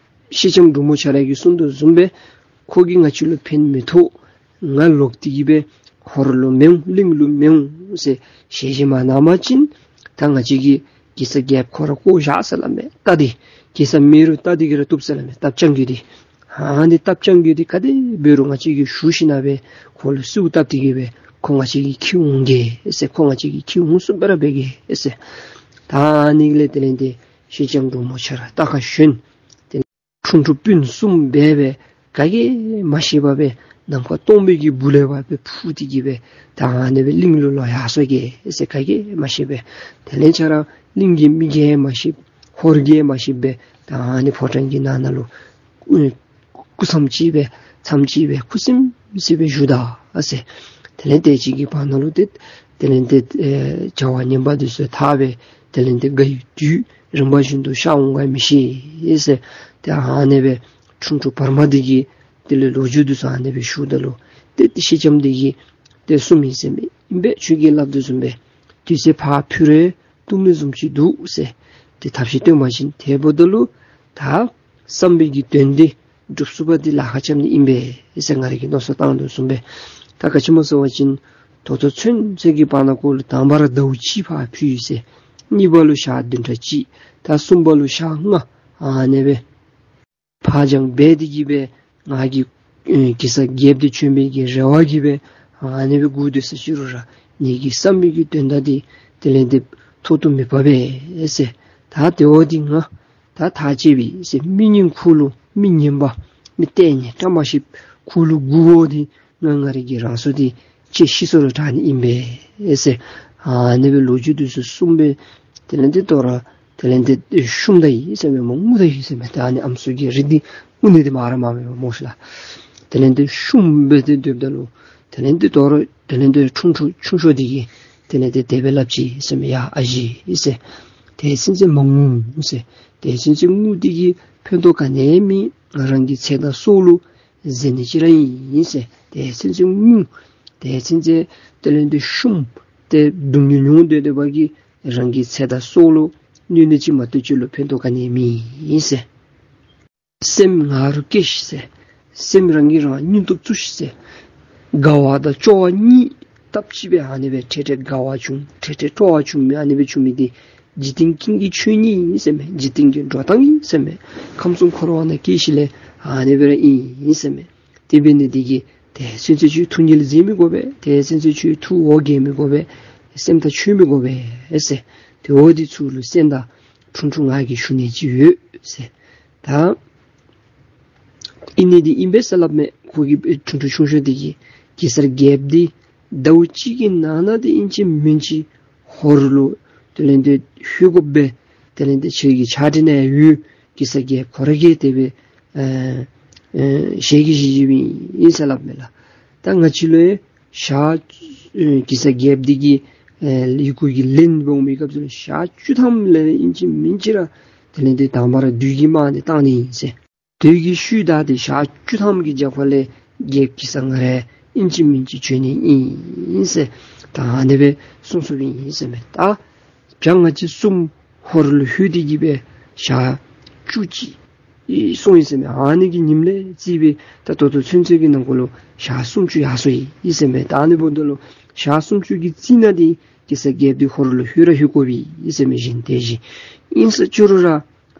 སེང་ལྕམ་འབྲུག་མོ་ཁྱོད་ར་གིས་གསུང་དོ་བཟུམ་སྦེ་ཁོ་གིས་ང་བཅས་ལུ་ཕན་མི་ཐོགས། ང་ལོག་སྟེ་གི་སྦེ་ཧོར་ལུ་མི་འོང་གླིང་ལུ་མི་འོང་ཟེར་ཞལ་བཞེས་མ་གནང་པ་ཅིན་ད་ང་བཅས་ཀྱིས་གེ་སར་རྒྱལཔོ་ཁོ་ར་བཀོ་བཞག་ཟེར་སླབ་མས། རྟ་འདི་གེ་སར་མེད་རུང་རྟ་འདི་གིས་ར་བཏུབ་ཟེར་སླབ་མས། རྟ་རྐྱང་རྒོད་འདི་ཨ་ནི་རྟ་རྐྱང་རྒོད་འདི་ག་དེ་འབད་རུང་ང་བཅས་ཀྱིས་ཞུ་ཞིན་ན་སྦེ་ཁོ་ལུ་གསོལཝ་བཏབ་སྟེ་གི་སྦེ་ ཁོ་ང་བཅས་ཀྱིས་འཁྱིད་འོང་གེ་ཟེར། ཁོ་ང་བཅས་ཀྱིས་འཁྱིད་འོང་ཚུགསཔ་ར་འབད་གེ་ཟེར། ད་ཨ་ནི་ལས་དེ་ལས་ཏེ་སེང་ལྕམ་འབྲུག་མོ་ཁྱོད་ར་རྟ་ཁར་ཞོན། ཏེ་ཁྲུང་ཁྲུང་སྤུན་གསུམ་སྦེ་སྦེ་ག་གིས་མ་ཤེས་པར་སྦེ་ནམ་མཁའ་སྟོང་པའི་གི་སྦུག་ལས་ཕར་སྦེ་འཕུར་ཏེ་གི་སྦེ་ད་ཨ་ནི་སྦེ་གླིང་ལུ་ལོག་ཡར་སོང་གེ་ཟེར། ག་གིས་མ་ཤེས་པར། དེ་ལས་ཁྱོད་ར་གླིང་གི་མི་གིས་མ་ཤེས་ཧོར་གྱིས་མ་ཤེས་པར་ད་ཨ་ནི་ཕོ་བྲང་གི་ནང་ན་ལུ་སྐུ་མཚམས་ཅིག་སྦེ་མཚམས་ཅིག་སྦེ་ཁུ་སིམ་སི་སྦེ་བཞུགས་ད་ཟེར། དེ་ལས་དེ་ཅིག་གི་བར་ན་ལུ་ཏེ་དེ་ལས་ཏེ་ཨེ་བྱ་བ་ངན་པ་འདི་ཚུ་ཐར་སྦེ་དེ་ལས་ཏེ་དགའ་བའི་དུས་རིམ་པ་བཞིན་དུ་ཤར་འོང་ག་མི་ཤེས་ཟེར། ཏེ་ཨ་ནི་སྦེ་ཁྲུང་ཁྲུང་བར་མ་འདི་གིས་དེ་ལས་ལོ་རྒྱུས་འདི་ཚུ་ཨ་ནི་སྦེ་ཞུཝ་ད་ལུ་ཏེ་ཏེ་སེང་ལྕམ་འདི་གིས་ཏེ་གསུངམ་ཨིན་ཟེར་མས། ཨིན་པས། ཁྱོད་ཀྱིས་སླབ་དོ་བཟུམ་སྦེ་དུས་ཚོད་ཕར་འཕུལ་རུང་བཏུབ་ནི་བཟུམ་ཅིག་འདུག་ཟེར། ཏེ་ཐབས་ཤེས་སྟོན་པ་ཅིན་དེ་འབདཝ་ད་ལུ་ད་བསམ་པའི་གི་དོན་འདི་འགྲུབ་ཚུགས་པ་འདི་ལཱ་ཁག་རྐྱབ་ནི་ཨིན་པས་ཟེར་ང་ར་གིས་མནོ་བསམ་བཏང་དོ་བཟུམ་སྦེ། ད་ག་ཅི་སྨོ་ཟེར་བ་ཅིན་ད་ལྟོ་ཚུན་ཚོད་ཀྱི་བར་ན་ཁོ་ལུ་དང་པ་ར་ཟླཝ་གཅིག་ཕར་འཕུལ་ཡི་ཟེར། གཉིས་པ་ལུ་ཞག་བདུན་ཕྲག་གཅིག། ད་གསུམ་པ་ལུ་ཞག་ལྔ། ཨ་ནི་སྦེ་ཕར་འགྱངས་འབད་དེ་གི་སྦེ་ང་གིས་ཨེ་གེ་སར་རྒྱལཔོ་འདི་བྱོན་པའི་གི་རེ་བ་གིས་སྦེ་ཨ་ནི་སྦེ་སྒུག་སྡོད་ས་ཅི་རུང་ར་ངེ་གི་བསམ་པའི་གི་དོན་དག་འདི་དེ་ལས་ཏེ་ཐོག་ཏུ་མི་བབས་པས་ཟེར། ད་དེ་འབདཝ་ད་ང་ད་ཐག་བཅད་པས་ཟེར། མི་ངན་ཁོ་ལུ་མི་ངན་པ་མི་ལྟས་ངན་བཀྲ་མ་ཤིས་ཁོ་ལུ་སྒུག་དགོཔ་འདི་ང་ང་རའི་གི་རང་སྲོག་འདི་བཅད་ཤི་སོང་རུང་དྲག་ནི་ཨིན་པས་ཟེར། ཨ་ནི་སྦེ་ལོ་རྒྱུས་འདི་ཚུ་གསུངས་སྦེ་དེ་ལས་ཏེ་དོ་རུང་དེ་ལས་ཏེ་བཤུམ་ད་ཡི་ཟེར་མས། མ་ངུ་ད་ཡི་ཟེར་མས། ད་ཨ་ནི་ཨམ་སྲུ་གི་རིགས་འདི་ངུ་ནི་འདི་མ་ར་མ་མེད་པ་སྨོ་ཤིག་ལགས། དེ་ལས་ཏེ་བཤུམ་སྦེ་ཏེ་སྡོདཔ་ད་ལུ་དེ་ལས་ཏེ་དོ་རུང་དེ་ལས་ཏེ་ཁྲུང་ཁྲུང་ཆུང་ཤོས་འདི་གིས་དེ་ལས་ཏེ་དེ་སྦེ་སླབ་ཅི་ཟེར་མས། ཡ་ཨ་ཞེ་ཟེར། དེ་ཚུན་ཚོད་མ་ངུ་ཟེར། དེ་ཚུན་ཚོད་ངུ་འདི་གིས་ཕན་ཐོགས་ག་ནི་ཡང་མེད། ང་རང་གི་ཚེ་དང་སྲོག་ལུ་ཟད་ནི་ཅིག་ར་ཨིན་ཟེར། དེ་ཚུན་ཚོད་ངུ། དེ་ཚུན་ཚོད་དེ་ལས་ཏེ་བཤུམ་སྟེ་སྡུག་བསྔལ་མྱོང་སྡོད་སྡོད་པ་གིས་རང་གི་ཚེ་དང་སྲོག་ལུ་གནོད་ནི་ཅིག་མ་གཏོགས་ཁྱོད་ལུ་ཕན་ཐོགས་ག་ནི་ཡང་མེད་ཟེར། སེམས་ང་རུ་སྐྱེས་ཤིག་ཟེར། སེམས་རང་གིས་རང་སྙིང་སྟོབས་བཙུགས་ཤིག་ཟེར། དགའ་བ་དང་སྐྱོ་བ་གཉིས་སྟབས་གཅིག་སྦེ་ཨ་ནི་སྦེ་འཕྲལ་འཕྲལ་དགའ་བ་བྱུང་འཕྲལ་འཕྲལ་སྐྱོ་བ་བྱུང་མི་ཨ་ནི་སྦེ་བྱུང་མི་འདི་འཇིག་རྟེན་ཀུན་གྱི་ཆོས་ཉིད་ཨིན་ཟེར་མས། འཇིག་རྟེན་གྱི་འགྲོ་སྟངས་ཨིན་ཟེར་མས། ཁམས་གསུམ་འཁོར་བ་ནང་སྐྱེས་ཞིནམ་ལས་ཨ་ནི་སྦེ་ར་ཨིན་ཟེར་མས། དེ་འབད་ནི་འདི་གིས་དེ་ཚུན་ཚོད་ཁྱོད་ཐུགས་ཉིད་ལ་འཛིན་མི་དགོ་པས། དེ་ཚུན་ཚོད་ཁྱོད་ཐུགས་འོ་བརྒྱལ་མི་དགོ་པས། སེམས་ཐག་ཆོད་མི་དགོ་པས་ཟེར། དེ་འབདཝ་ད་ཚུར་ལུ་གསན་ད། ཁྲུང་ཁྲུང་ང་གིས་ཞུ་ནི་ཅིག་ཡོད་ཟེར། ད་ཨིན་ནི་འདི་ཨིན་པས་ཟེར་སླབ་མས། ཁོ་གིས་ཁྲུང་ཁྲུང་ཆུང་ཤོས་འདི་གིས་གེ་སར་རྒྱལཔོ་འདི་ཟླཝ་གཅིག་གི་ནང་ན་འདི་ཨིན་ཅི་མིན་ཅི་ཧོར་ལུ་དེ་ལས་ཏེ་ལྷོད་དགོ་པས། དེ་ལས་ཏེ་ཁྱོད་ཀྱི་ཕྱག་དྲིན་ཡང་ཡོད། གེ་སར་རྒྱལཔོ་ཁོ་ར་གིས་དེ་སྦེ་ཨེ་ཨེ་ཞལ་གྱིས་བཞེས་བཞེསཔ་ཨིན་ཟེར་སླབ་མས་ལགས། ད་ང་བཅས་ལུ་ཡང་ཞག་ཨེ་གེ་སར་རྒྱལཔོ་འདི་གི་ཨེ་ཡི་གུ་གི་ལན་འབོ་མི་སྐབས་སུ་ལུ་ཞག་བཅུ་ཐམ་ལས་ཨིན་ཅི་མིན་ཅི་ར་དེ་ལས་ཏེ་དང་པ་ར་བདུད་ཀྱི་དམག་འདི་བཏང་ནི་ཨིན་ཟེར། བདུད་ཀྱི་ཤུལ་བདའ་སྟེ་ཞག་བཅུ་ཐམ་གྱི་རྒྱབ་ཁ་ལས་རྒྱལཔོ་གེ་སར་ང་ར་ཨིན་ཅི་མིན་ཅི་བྱོན་ནི་ཨིན་ཟེར། ད་ཨ་ནི་སྦེ་གསུངས་གསུངསམ་ཨིན་ཟེར་མས། ད་བྱ་ང་བཅས་གསུམ་ཧོར་ལུ་ལྷོད་དེ་གི་སྦེ་ཞག་བཅུ་གཅིག་སོང་ཡི་ཟེར་མས། ཨ་ནི་གི་ཉིནམ་ལས་བརྩིས་སྦེ་ད་ད་ལྟོ་ཚུན་ཚོད་ཀྱི་ནང་འཁོད་ལུ་ཞག་སུམ་ཅུ་ཡར་སོ་ཡི་ཟེར་མས། ད་ཨ་ནི་འབདཝ་ད་ལུ་ཞག་སུམ་ཅུ་གི་རྩིས་ནང་འདི་གེ་སར་རྒྱལཔོ་འདི་ཧོར་ལུ་ལྷོད་ར་ལྷོད་དགོ་པས་ཟེར་མས། གཞན་དེ་བཞིན་ཨིན་ས་ཅི་རུང་ར་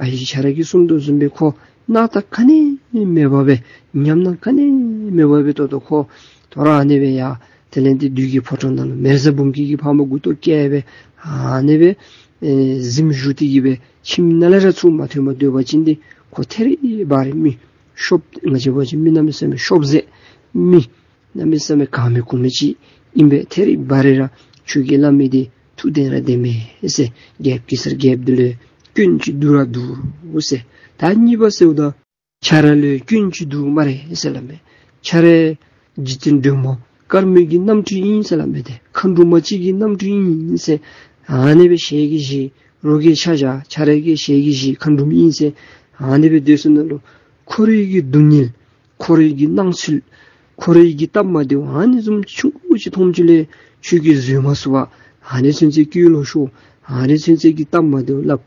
ཨ་ཞེ་ཁྱོད་ར་གིས་གསུངས་དོ་བཟུམ་སྦེ་ཁོ་སྣང་དག་ག་ནི་མེད་པར་སྦེ་ཉམས་སྣང་ག་ནི་མེད་པར་སྦེ་ད་ལྟོ་ཁོ་དོ་རུང་ཨ་ནི་སྦེ་ཡར་དེ་ལས་ཏེ་བདུད་ཀྱི་ཕོ་བྲང་ནང་ལུ་མེ་བཟའ་འབུམ་སྐྱིད་ཀྱི་ཕ་མ་མགུ་ཏོ་བཀལ་སྦེ་ཨ་ནི་སྦེ་ཨེ་གཟིམ་བཞུགས་ཏེ་གི་སྦེ་ཁྱིམ་ནང་ལས་ར་ཚུར་མ་ཐོན་པར་སྡོད་པ་ཅིན་འདི་ཁོ་ཐད་རི་བ་རི་མི་ཤོབ་ང་བཅས་འབད་བ་ཅིན་མི་གནམ་མེད་ས་མེད་ཤོབ་ཟད་མི་གནམ་མེད་ས་མེད་གང་མི་གོ་མི་ཅིག་ཨིན་པས། ཐད་རི་བ་རི་ར་ཁྱོད་ཀྱིས་སླབ་མི་འདི་ཐུགས་བདེན་ར་བདེན་མས་ཟེར། རྒྱལཔོ་གེ་སར་རྒྱལཔོ་འདི་ལུ་སྐྱོན་ཅིག་འདུག་ར་འདུག་ཟེར། ད་གཉིས་པ་ཟེརཝ་ད་ཁྱོད་ར་ལུ་སྐྱོན་ཅིག་འདུག་སྨ་རེ་ཟེར་སླབ་མས། ཁྱོད་ར་རྗེ་བཙུན་སྒྲོལ་མ་དཀར་མོ་གི་རྣམ་སྤྲུལ་ཨིན་ཟེར་སླབ་མས། ཏེ་མཁའ་འགྲོ་མ་ཅིག་གི་རྣམ་སྤྲུལ་ཨིན་ཟེར། ཨ་ནི་སྦེ་ཞལ་གྱིས་བཞེས། རོགས་ཀྱིས་ཆ་བཞག་ཁྱོད་ར་གི་ཞལ་གྱིས་བཞེས་མཁའ་འགྲོ་མ་ཨིན་ཟེར། ཨ་ནི་སྦེ་སྡོད་ས་ནང་ལུ་འཁོར་བའི་གི་སྡུག་བསྔལ་འཁོར་བའི་གི་སྣང་ཚུལ་འཁོར་བའི་གི་སྟབས་མ་བདེཝ་ཨ་ནི་བཟུམ་ཆུང་ཀུ་ཅིག་མཐོངམ་ཅིག་ལས་ཁྱོད་ཀྱིས་བཟོད་མ་ཚུགས་པར་ཨ་ནི་ཚུན་ཚོད་སྐྱོ་ལོ་ཤོར། ཨ་ནི་ཚུན་ཚོད་ཀྱི་སྟབས་མ་བདེཝ་སླབ།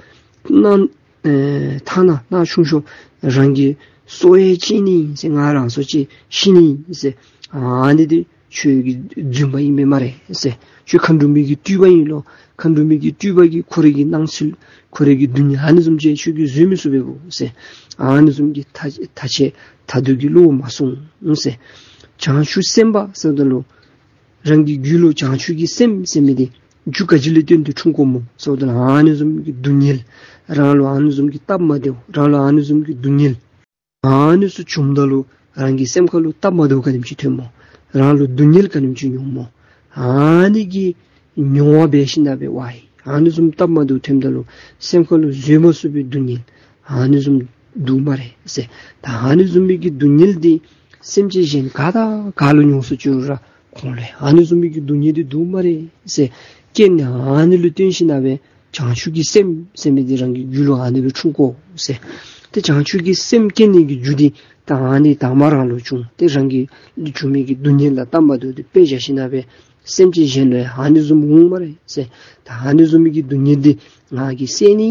ནང་ཨེ་ཐ་ན་ནང་ཆུང་ཤོས་རང་གི་སྲོག་ཡང་གཅད་ནི་ཨིན་ཟེར། ང་རང་སྲོག་གཅོད་ཤི་ནི་ཨིན་ཟེར། ཨ་ནི་འདི་ཁྱོད་ཀྱི་རྫུན་པ་ཨིན་པས་སྨ་རེ་ཟེར། ཁྱོད་མཁའ་འགྲོ་མའི་གི་སྤྲུལ་པ་ཨིན་ལོ། མཁའ་འགྲོ་མའི་གི་སྤྲུལ་པ་གིས་འཁོར་བའི་གི་སྣང་ཚུལ་འཁོར་བའི་གི་སྡུག་བསྔལ་ཨ་ནི་བཟུམ་ཅིག་ཁྱོད་ཀྱིས་བཟོད་མི་ཚུགས་པས་བོ་ཟེར། ཨ་ནི་བཟུམ་གྱི་ཐ་ཐ་ཆད་ཐ་དད་ཀྱི་བློ་མ་སོང་ཟེར། བྱང་ཆུབ་སེམས་དཔའ་ཟེརཝ་ད་ལུ་ རང་གི་རྒྱུད་ལུ་བྱང་ཆུབ་ཀྱི་སེམས་ཟེར་མི་འདི་རྒྱུ་ག་ཅི་ལས་བརྟེན་ཏེ་འཁྲུངས་དགོཔ་སྨོ་ཟེར་བ་ཅིན་ཨ་ནི་བཟུམ་གྱི་སྡུག་བསྔལ། རང་ལུ་ཨ་ནི་བཟུམ་གྱི་སྟབས་མ་བདེཝ། རང་ལུ་ཨ་ནི་བཟུམ་གྱི་སྡུག་བསྔལ། ཨ་ནི་ཚུ་བྱུངམ་ད་ལུ་རང་གི་སེམས་ཁ་ལུ་སྟབས་མ་བདེཝ་ག་དེམ་ཅིག་ཐོནམ་སྨོ། རང་ལུ་སྡུག་བསྔལ་ག་དེམ་ཅིག་མྱོངམ་སྨོ། ཨ་ནི་གི་མྱོང་བ་འབད་ཞིནམ་ལས་འབད་བ་ཡི། ཨ་ནི་བཟུམ་སྟབས་མ་བདེཝ་ཐོནམ་ད་ལུ་སེམས་ཁ་ལུ་བཟོད་མ་ཚུགས་པའི་སྡུག་བསྔལ་ཨ་ནི་བཟུམ་འདུག་སྨ་རེ་ཟེར། ད་ཨ་ནི་བཟུམ་མའི་གི་སྡུག་བསྔལ་འདི་སེམས་ཅན་གཞན་ག་དང་ག་ལུ་མྱོང་སུ་བཅུག་རུང་ར་ཁོང་ལུ་ཨ་ནི་བཟུམ་མའི་གི་སྡུག་བསྔལ་འདི་འདུག་སྨ་རེ་ཟེར། རྐྱེན་ནི་ཨ་ནི་ལུ་བརྟེན་ཞིནམ་ལས་འབད་བྱང་ཆུབ་ཀྱི་སེམས་ཟེར་མི་འདི་རང་གི་རྒྱུད་ལུ་ཨ་ནི་སྦེ་འཁྲུངས་དགོ་ཟེར། ཏེ་བྱང་ཆུབ་ཀྱི་སེམས་སྐྱེ་ནི་གི་རྒྱུ་འདི་ད་ཨ་ནི་དང་མ་རང་ལུ་བྱུང་། ཏེ་རང་གི་བྱུང་མི་གི་སྡུག་བསྔལ་དང་སྟབས་མ་བདེཝ་འདི་དཔེ་བཞག་ཞིནམ་ལས་འབད་སེམས་ཅན་གཞན་ལུ་ཡང་ཨ་ནི་བཟུམ་འོང་སྨ་རེ་ཟེར། ད་ཨ་ནི་བཟུམ་མའི་གི་སྡུག་བསྔལ་འདི་ང་གིས་བསལ་ནི་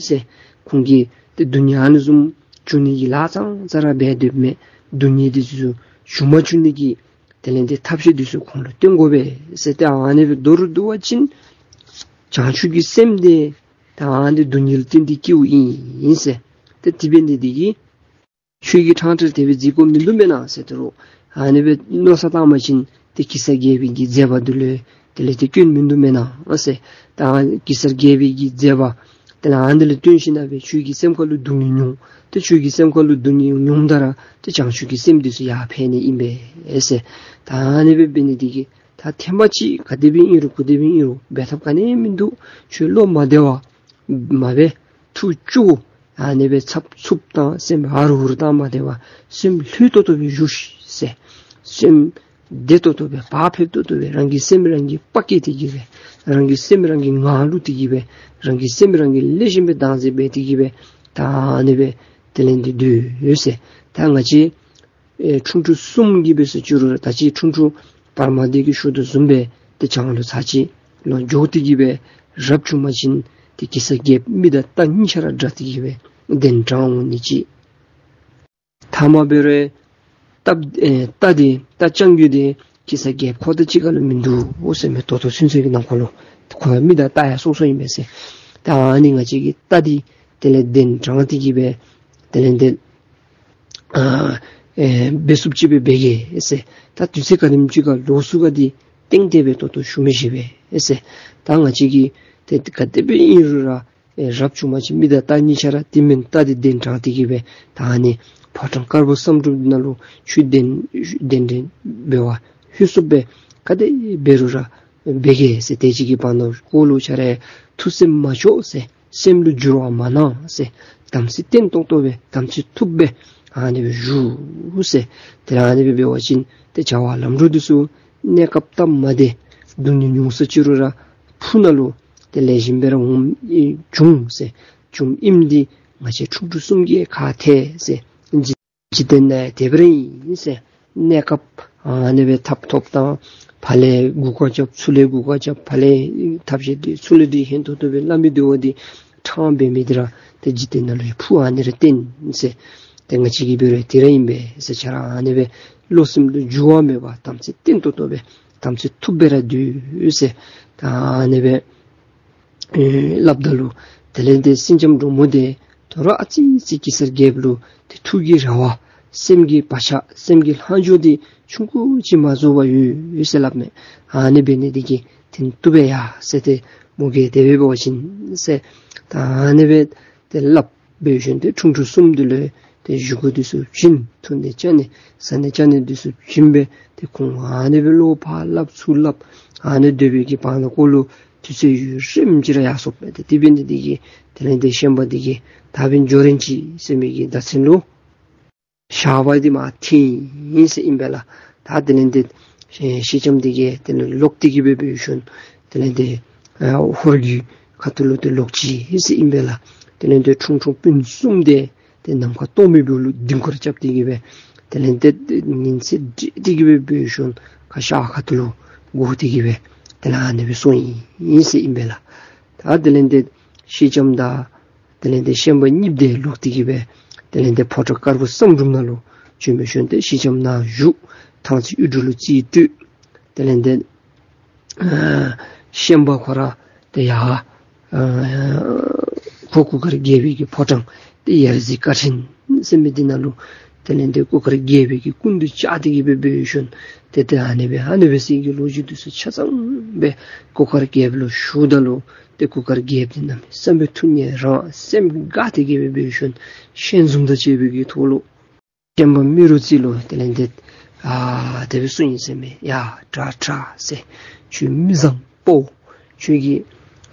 ཟེར། ཁོང་གིས་ཏེ་སྡུག་བསྔལ་ཨ་ནི་བཟུམ་བྱུང་ནི་གི་ལཱ་ཙང་ཙ་ར་འབད་སྡོདཔ་མས། སྡུག་བསྔལ་འདི་ཚུ་བྱུང་མ་བཅུག་ནི་གི་དེ་ལས་ཏེ་ཐབས་ཤེས་འདི་ཚུ་ཁོང་ལུ་སྟོན་དགོ་པས་ཟེར། ཏེ་ཨ་ནི་སྦེ་མདོར་བསྡུ་བ་ཅིན་བྱང་ཆུབ་ཀྱི་སེམས་འདི་ད་ཨ་ནི་སྡུག་བསྔལ་བརྟེན་ཏེ་སྐྱེཝ་ཨིན་ཟེར། ཏེ་དེ་འབད་ནི་འདི་གིས་ཆོས་ཀྱི་འཕྲང་སྦྲེལ་དེ་སྦེ་འཛིན་དགོཔ་མིན་འདུག་མེན་ན་ཟེར་དོ་རུང་། ཨ་ནི་སྦེ་མནོ་བསམ་བཏང་བ་ཅིན་ཏེ་གེ་སར་རྒྱལ་པོའི་གི་མཛད་པ་འདི་ལུ་དེ་ལས་ཏེ་སྐྱོན་མིན་འདུག་མེན་ན་ཟེར། ད་གེ་སར་རྒྱལ་པོའི་གི་མཛད་པ་དེ་ལས་ཨ་ནི་ལུ་བརྟེན་ཞིནམ་ལས་འབད་ཁྱོད་ཀྱི་སེམས་ཁ་ལུ་སྡུག་བསྔལ་མྱོང་། ཏེ་ཁྱོད་ཀྱི་སེམས་ཁ་ལུ་སྡུག་བསྔལ་མྱོངམ་ད་ར་ཏེ་བྱང་ཆུབ་ཀྱི་སེམས་འདི་ཚུ་ཡར་འཕེལ་ནི་ཨིན་པས་ཟེར། ད་ཨ་ནི་སྦེ་འབད་ནི་འདི་གིས་ད་ཐེངས་མ་ཅིག་ག་དེ་སྦེ་ཨིན་རུང་ག་དེ་སྦེ་ཨིན་རུང་འབད་ཐབས་ག་ནི་མིན་འདུག། ཁྱོད་བློ་མ་བདེ་བར་མ་འབད། ཐུགས་སྐྱོ་ཨ་ནི་སྦེ་འཚབ་འཚུབ་དང་སེམས་ཧ་རུ་ཧུ་རུ་བཏང་མ་སྡོད་པར་སེམས་ལྷོད་ཏོག་ཏོ་སྦེ་བཞུགས་ཤིག་ཟེར། སེམས་བདེ་ཏོག་ཏོ་སྦེ་བག་ཕེབས་ཏོག་ཏོ་སྦེ་རང་གི་སེམས་རང་གིས་དཔའ་བསྐྱེད་དེ་གི་སྦེ་རང་གི་སེམས་རང་གིས་ངང་བླུགས་ཏེ་གི་སྦེ་རང་གི་སེམས་རང་གིས་ལེགས་ཤོམ་སྦེ་བདག་འཛིན་འབད་དེ་གི་སྦེ་ད་ཨ་ནི་སྦེ་དེ་ལས་ཏེ་སྡོད་ཟེར། ད་ང་བཅས་ཨེ་ཁྲུང་ཁྲུང་གསུམ་གྱིས་འབད་སུ་བཅུག་རུང་ད་ཅི་ཁྲུང་ཁྲུང་བར་མ་འདི་གིས་ཞུ་དོ་བཟུམ་སྦེ་ཏེ་བྱང་ལུ་ཚར་གཅིག་ལོག་འགྱོ་སྟེ་གི་སྦེ་རབ་བྱུང་པ་ཅིན་ཏེ་གེ་སར་རྒྱལཔོ་མི་དང་རྟ་གཉིས་ཆ་ར་དགྲ་སྟེ་གི་སྦེ་གདན་དྲངས་འོང་ནི་ཅིག། ཐ་མ་འབད་རུང་རྟ་ཨེ་རྟ་འདི་རྟ་རྐྱང་རྒོད་འདི་གེ་སར་རྒྱལཔོ་ཁོ་དང་གཅིག་ཁར་ལུ་མིན་འདུག་ཟེར་མས། ད་ལྟོ་ཚུན་ཚོད་ཀྱི་ནང་འཁོད་ལུ་ཁོ་མི་དང་རྟ་ཡང་སོ་སོ་ཨིན་པས་ཟེར། ད་ཨ་ནི་ང་བཅས་ཀྱི་རྟ་འདི་དེ་ལས་གདན་དྲངས་ཏེ་གི་སྦེ་དེ་ལས་ཏེ་ཨ་ཨེ་འབད་ཚུགསཔ་ཅིག་སྦེ་འབད་གེ་ཟེར། ད་དུས་ཚོད་ག་དེམ་ཅིག་ཁར་ལོག་ཚུགས་ག་འདི་གཏན་གཏན་སྦེ་ད་ལྟོ་ཞུ་མི་ཤེས་པས་ཟེར། ད་ང་བཅས་ཀྱིས་ཏེ་ག་དེ་སྦེ་ཨིན་རུང་ར་ཨེ་རབ་བྱུང་པ་ཅིན་མི་དང་རྟ་གཉིས་ཆ་ར་དེ་མེན་རྟ་འདི་གདན་དྲངས་ཏེ་གི་སྦེ་ད་ཨ་ནི་ཕོ་བྲང་དཀར་པོ་བསམ་འགྲུབ་ནང་ལུ་ཁྱོད་གདན་གདན་འདྲེན་འབད་བར་ལྷོད་ཚུགསཔ་སྦེ་ག་དེ་འབད་རུང་ར་འབད་གེ་ཟེར། དེ་ཅིག་གི་བར་ན་ཁོ་ལུ་ཆ་ར་ཐུགས་སེམས་མ་སྐྱོ་ཟེར། སེམས་ལུ་འགྱུར་བ་མ་གནང་ཟེར། དམ་ཚིག་བརྟན་ཏོག་ཏོ་སྦེ་དམ་ཚིག་ཐུབ་སྦེ་ཨ་ནི་སྦེ་བཞུགས་ཟེར། དེ་ལས་ཨ་ནི་སྦེ་འབད་བ་ཅིན་ཏེ་བྱ་བ་ལམ་འགྲོ་འདི་ཚུ་གནས་སྐབས་སྟབས་མ་བདེ་སྡུག་བསྔལ་མྱོང་སུ་བཅུག་རུང་ར་ཕུགས་ནང་ལུ་ཏེ་ལེགས་ཤོམ་སྦེ་ར་འོང་ཨེ་འབྱུང་ཟེར། འབྱུངམ་ཨིནམ་འདི་ང་བཅས་ཁྲུང་ཁྲུང་གསུམ་གྱིས་ཁ་ཐལ་ཟེར། འཇིག་འཇིག་རྟེན་ནང་ཡང་དེ་སྦེ་ར་ཨིན་ཟེར། གནས་སྐབས་ཨ་ནི་སྦེ་ཐབ་ཐོབ་དང་ཕར་ལས་མགུ་སྐོར་རྐྱབ་ཚུར་ལས་མགུ་སྐོར་རྐྱབ་ཕར་ལས་ཐབས་ཤེས་འདི་ཚུར་ལས་འདི་ཧན་ཏོང་ཏོ་སྦེ་སླབ་མི་འདི་བ་འདི་ཕྲང་འབད་མི་འདི་ར་ཏེ་འཇིག་རྟེན་ནང་ལུ་ཕུགས་ཨ་ནི་ར་བརྟན་ཟེར། ཏེ་ང་བཅས་ཀྱིས་འབད་རུང་དེ་ར་ཨིན་པས་ཟེར། ཆ་ར་ཨ་ནི་སྦེ་བློ་སེམས་ལུ་འགྱུར་བ་མེད་པར་དམ་ཚིག་བརྟན་ཏོག་ཏོ་སྦེ་དམ་ཚིག་ཐུབ་སྦེ་ར་སྡོད་ཟེར། ད་ཨ་ནི་སྦེ་ཨེ་སླབ་ད་ལུ་དེ་ལས་ཏེ་སེང་ལྕམ་འབྲུག་མོ་འདི་དོ་རུང་ཨ་ཙི་ཙི་གེ་སར་རྒྱལཔོ་ལུ་ཏེ་ཐུགས་ཀྱི་རེ་བ་སེམས་ཀྱི་བག་ཆགས་སེམས་ཀྱི་ལྷག་འཕྲོ་འདི་ཆུང་ཀུ་ཅིག་མ་རྫོགས་པར་ཡོད་ཡོད་ཟེར་སླབ་མས། ཨ་ནི་འབད་ནི་འདི་གིས་ཏེ་བཏུབ་པས་ཡ་ཟེར། ཏེ་མོ་གིས་དེ་སྦེ་འབད་བ་ཅིན་ཟེར། ད་ཨ་ནི་སྦེ་ཏེ་སླབ་འབད་ཞིནམ་ཏེ་ཁྲུང་ཁྲུང་གསུམ་འདི་ལུ་ཏེ་བཞེས་སྒོ་འདི་ཚུ་བྱིན། འཐུང་ནི་བཅའ་ནི་བཟའ་ནི་བཅའ་ནི་འདི་ཚུ་བྱིན་སྦེ་ཏེ་ཁོང་ཨ་ནི་སྦེ་ལོག་ཕར་སླབ་ཚུར་སླབ་ཨ་ནི་སྡོད་པའི་གི་བར་ན་ཁོ་ལུ་དུས་ཚོད་ཡུན་རིངམོ་ཅིག་ར་ཡར་སོཔ་མས། ཏེ་དེ་འབད་ནི་འདི་གིས་དེ་ལས་ཏེ་ཤན་པ་འདི་གིས་ད་འབདན་འགྱོ་རན་ཅི་ཟེར་མི་གི་བརྡ་མཚོན་ལུ་ཞགས་པ་འདི་མར་འཐེན་ཡི་ཟེར་ཨིན་པས་ལགས། ད་དེ་ལས་ཏེ་ཤེ་ཤེ་ལྕམ་འདི་གིས་དེ་ལས་ལོག་སྟེ་གི་སྦེ་འབད་ཞིནམ་དེ་ལས་ཏེ་ཨ་ཧོར་གྱི་ཁ་ཐུག་ལུ་ཏེ་ལོག་ཅི་ཟེར་ཨིན་པས་ལགས། དེ་ལས་ཏེ་ཁྲུང་ཁྲུང་སྤུན་གསུམ་འདི་ཏེ་ནམ་མཁའ་སྟོང་པའི་སྦུག་ལུ་ལྡིང་སྐོར་རྐྱབ་སྟེ་གི་སྦེ་དེ་ལས་ཏེ་ཉིན་མཚན་དྲོས་ཏེ་གི་སྦེ་འབད་ཞིནམ་ཁ་ཤར་ཁ་ཐུག་ལུ་སྒུག་སྟེ་གི་སྦེ་དེ་ལས་ཨ་ནི་སྦེ་སོང་ཡི་ཟེར་ཨིན་པས་ལགས། ད་དེ་ལས་ཏེ་ཤེ་ལྕམ་དང་དེ་ལས་ཏེ་ཤན་པ་གཉིས་འདི་ལོག་སྟེ་གི་སྦེ་དེ་ལས་ཏེ་ཕོ་བྲང་དཀར་པོ་བསམ་འགྲུབ་ནང་ལུ་བྱོན་འབད་ཞིནམ་ཏེ་ཤེ་ལྕམ་ནཱ་བཞུགས། ཐང་རྩེ་གཡུ་འབྲུག་ལུ་རྩིས་སྤྲོད། དེ་ལས་ཏེ་ཨ་ཤན་པ་ཁོ་ར་ཏེ་ཡར་ཨ་ཧོར་གུར་དཀར་རྒྱལ་པོའི་གི་ཕོ་བྲང་ཏེ་ཡ་རྩེ་དཀར་ཆེན་ཟེར་མི་འདི་ནང་ལུ་ དེ་ལས་ཏེ་གུར་དཀར་རྒྱལ་པོའི་གི་སྐུ་མདུན་བཅར་ཏེ་གི་སྦེ་འབད་ཞིནམ་ཏེ་ཏེ་ཨ་ནི་སྦེ་ཨ་ནི་སྦེ་ཟེར་གྱི་ལོ་རྒྱུས་འདི་ཚུ་ཆ་ཚང་སྦེ་གུར་དཀར་རྒྱལཔོ་ལུ་ཞུཝ་ད་ལུ་ཏེ་གུར་དཀར་རྒྱལཔོ་འདི་གནམ་མེད་ས་མེད་ཐུགས་མཉེས་རངས་སེམས་དགའ་སྟེ་གི་སྦེ་འབད་ཞིནམ་ཞལ་འཛུམ་དང་བཅས་པའི་གི་ཐོག་ལུ་ཤན་པ་རྨེ་རུ་རྩེ་ལུ་དེ་ལས་ཏེ་ཨ་དེ་སྦེ་གསུངས་ཡི་ཟེར་མས། ཡ་དྲག་དྲག་ཟེར། ཁྱོད་མི་བཟང་པོ། ཁྱོད་ཀྱི་